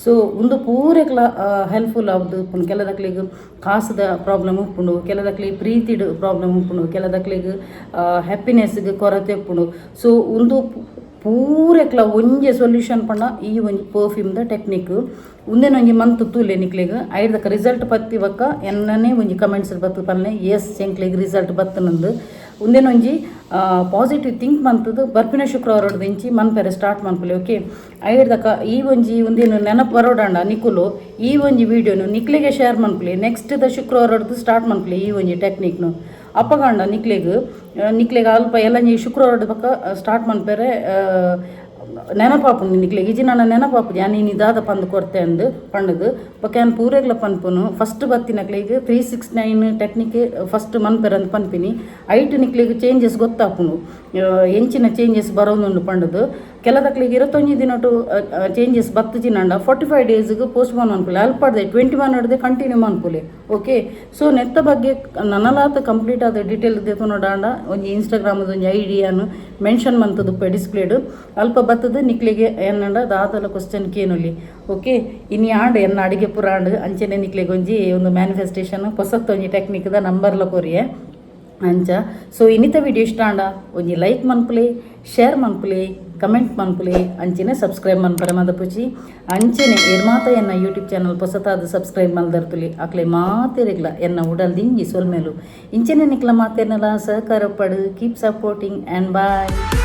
ಸೊ ಉಂದು ಪೂರೆಕ್ಲ ಹೆಲ್ಪ್ಫುಲ್ ಆದ್ ಉಪ್ಪುಂಡು. ಕೆಲದಕ್ಲೆಗ್ ಕಾಸುದ ಪ್ರಾಬ್ಲಮ್ ಉಪ್ಪುಂಡು, ಕೆಲದಕ್ಲೆಗ್ ಪ್ರೀತಿಡ್ ಪ್ರಾಬ್ಲಮ್ ಉಪ್ಪುಂಡು, ಕೆಲದಕ್ಲೆಗ್ ಹ್ಯಾಪಿನೆಸ್ಗ್ ಕೊರತೆ ಉಪ್ಪುಂಡು. ಸೊ ಉಂದು ಪೂರೆಕ್ಲ ಒಂಜೆ ಸೊಲ್ಯೂಷನ್ ಪಂಡ ಈ ಒಂಜಿ ಪರ್ಫ್ಯೂಮ್ದ ಟೆಕ್ನಿಕ್. ಉಂದೆನ ಒಂಜಿ ಮಂತ್ ತೂಲೆ. ನಿಕ್ಲೆಗ್ ಐಡ್ದಕ್ಕ ರಿಸಲ್ಟ್ ಪತ್ತಿ ಬೊಕ್ಕ ಎನ್ನನೇ ಒಂಜಿ ಕಮೆಂಟ್ಸ್ ಬತ್ತು ಪನ್ನೆ, ಎಸ್, ಎಂಕ್ಲೆಗ್ ರಿಸಲ್ಟ್ ಬತ್ತನಂದು. ಉಂದೆನ ಒಂಜಿ ಪಾಸಿಟಿವ್ ಥಿಂಕ್ ಮಂತದ್ದು ಬರ್ಪಿನ ಶುಕ್ರವಾರ ಇಂಚಿ ಮನ್ಪೆರೆ ಸ್ಟಾರ್ಟ್ ಮನ್ಪುಲೆ, ಓಕೆ? ಐಡ್ದಕ್ಕ ಈ ಒಂಜಿ ಉಂದೇನು ನೆನಪು ಬರೋಡಂಡ ನಿಕುಲು ಈ ಒಂಜಿ ವಿಡಿಯೋನು ನಿಕ್ಲೆಗೆ ಶೇರ್ ಮನ್ಪುಲೆ. ನೆಕ್ಸ್ಟ್ ದ ಶುಕ್ರವಾರಡ್ದು ಸ್ಟಾರ್ಟ್ ಮನ್ಪುಲೆ ಈ ಒಂಜಿ ಟೆಕ್ನಿಕ್ನು. ಅಪಗಾಂಡ ನಿಕ್ಲೆಗ್ ನಿಕ್ಲೆಗ್ ಅಲ್ಪ ಎಲ್ಲಂಜಿ ಶುಕ್ರವಾರದ ಬೊಕ್ಕ ಸ್ಟಾರ್ಟ್ ಮನ್ಪೆರೆ ನೆನಪಾಪುಂಡು ನಿಕ್ಲೆಗ್. ಇಜ್ಜಿ ನನ್ನ ನೆನಪಾಪುಜಿ ಯಾನ್ ಇನಿ ದಾದ ಪಂದ್ ಕೊರ್ತೆ ಅಂದ್ ಪಂಡದು. ಬೊಕ್ಕ ಯಾನ್ ಪೂರೆಗ್ಲ ಪನ್ಪುನು, ಫಸ್ಟ್ ಬತ್ತಿನಕ್ಲೆಗ್ 369 ಟೆಕ್ನಿಕ್ ಫಸ್ಟ್ ಮನ್ಪೆರಂದ್ ಪನ್ಪಿನಿ. ಐಟ್ ನಿಕ್ಲೆಗ್ ಚೇಂಜಸ್ ಗೊತ್ತಾಪುಂಡು, ಎಂಚಿನ ಚೇಂಜಸ್ ಬರೋದುಂಡು ಪಂಡುದು. ಕೆಲದಕ್ಲೆಗ್ 21 ದಿನಟು ಚೇಂಜಸ್ ಬತ್ತುಜಿನಂಡ 45 ಡೇಸ್ಗೆ ಪೋಸ್ಟ್ ಪೋನ್ ಮನ್ಪುಲೆ. ಅಲ್ಪಡ್ದೆ 21 ಅಡ್ದೆ ಕಂಟಿನ್ಯೂ ಮನ್ಪುಲೆ. ಓಕೆ, ಸೊ ನೆತ್ತ ಬಗ್ಗೆ ನನಲಾತ್ ಕಂಪ್ಲೀಟ್ ಆದ ಡೀಟೇಲ್ ದೆತೊನೊಡಾಂಡ ಒಂಜಿ ಇನ್ಸ್ಟಾಗ್ರಾಮದ ಒಂಜಿ ಐಡಿಯಾನು ಮೆನ್ಷನ್ ಮಂತುದು ಡಿಸ್ಪ್ಲೇಡ್. ಅಲ್ಪ ಬತ್ತದು ನಿಕ್ಲೆಗೆ ಏನಂಡ ದಾದಲ ಕ್ವಶನ್ ಕೇನೊಲಿ. ಓಕೆ, ಇನಿ ಆಂಡ್ ಎನ್ನ ಅಡಿಗೆ ಪುರ ಆಂಡ್. ಅಂಚನೆ ನಿಕ್ಲೆಗ್ ಒಂಜಿ ಒಂದು ಮ್ಯಾನಿಫೆಸ್ಟೇಷನ್ ಪೊಸತ್ ಒಂಜಿ ಟೆಕ್ನಿಕ್ದ ನಂಬರ್ಲ ಕೊರಿಯೆ ಅಂಚ. ಸೊ ಇನ್ನಿತ ವಿಡಿಯೋ ಇಷ್ಟ ಆಂಡ ಒಂಜಿ ಲೈಕ್ ಮನ್ಪುಲೆ, ಶೇರ್ ಮನ್ಪುಲೆ, ಕಮೆಂಟ್ ಮನ್ಪುಲೆ. ಅಂಚನೆ ಸಬ್ಸ್ಕ್ರೈಬ್ ಮನ್ಪರೆ ಮದಪುಜಿ. ಅಂಚನೆ ಏರ್ಮಾತ ಎನ್ನ ಯೂಟ್ಯೂಬ್ ಚಾನಲ್ ಪೊಸತಾದ ಸಬ್ಸ್ಕ್ರೈಬ್ ಮಲ್ದರ್ತುಲಿ, ಅಕ್ಲೆ ಮಾತೆರೆಗ್ಲ ಎನ್ನ ಉಡಲ್ ದಿಂಜಿ ಸೊಲ್ಮೆಲು. ಇಂಚನೆ ನಿಕ್ಲ ಮಾತೆರ್ನಲ ಸಹಕಾರ ಪಡು. Keep supporting and bye.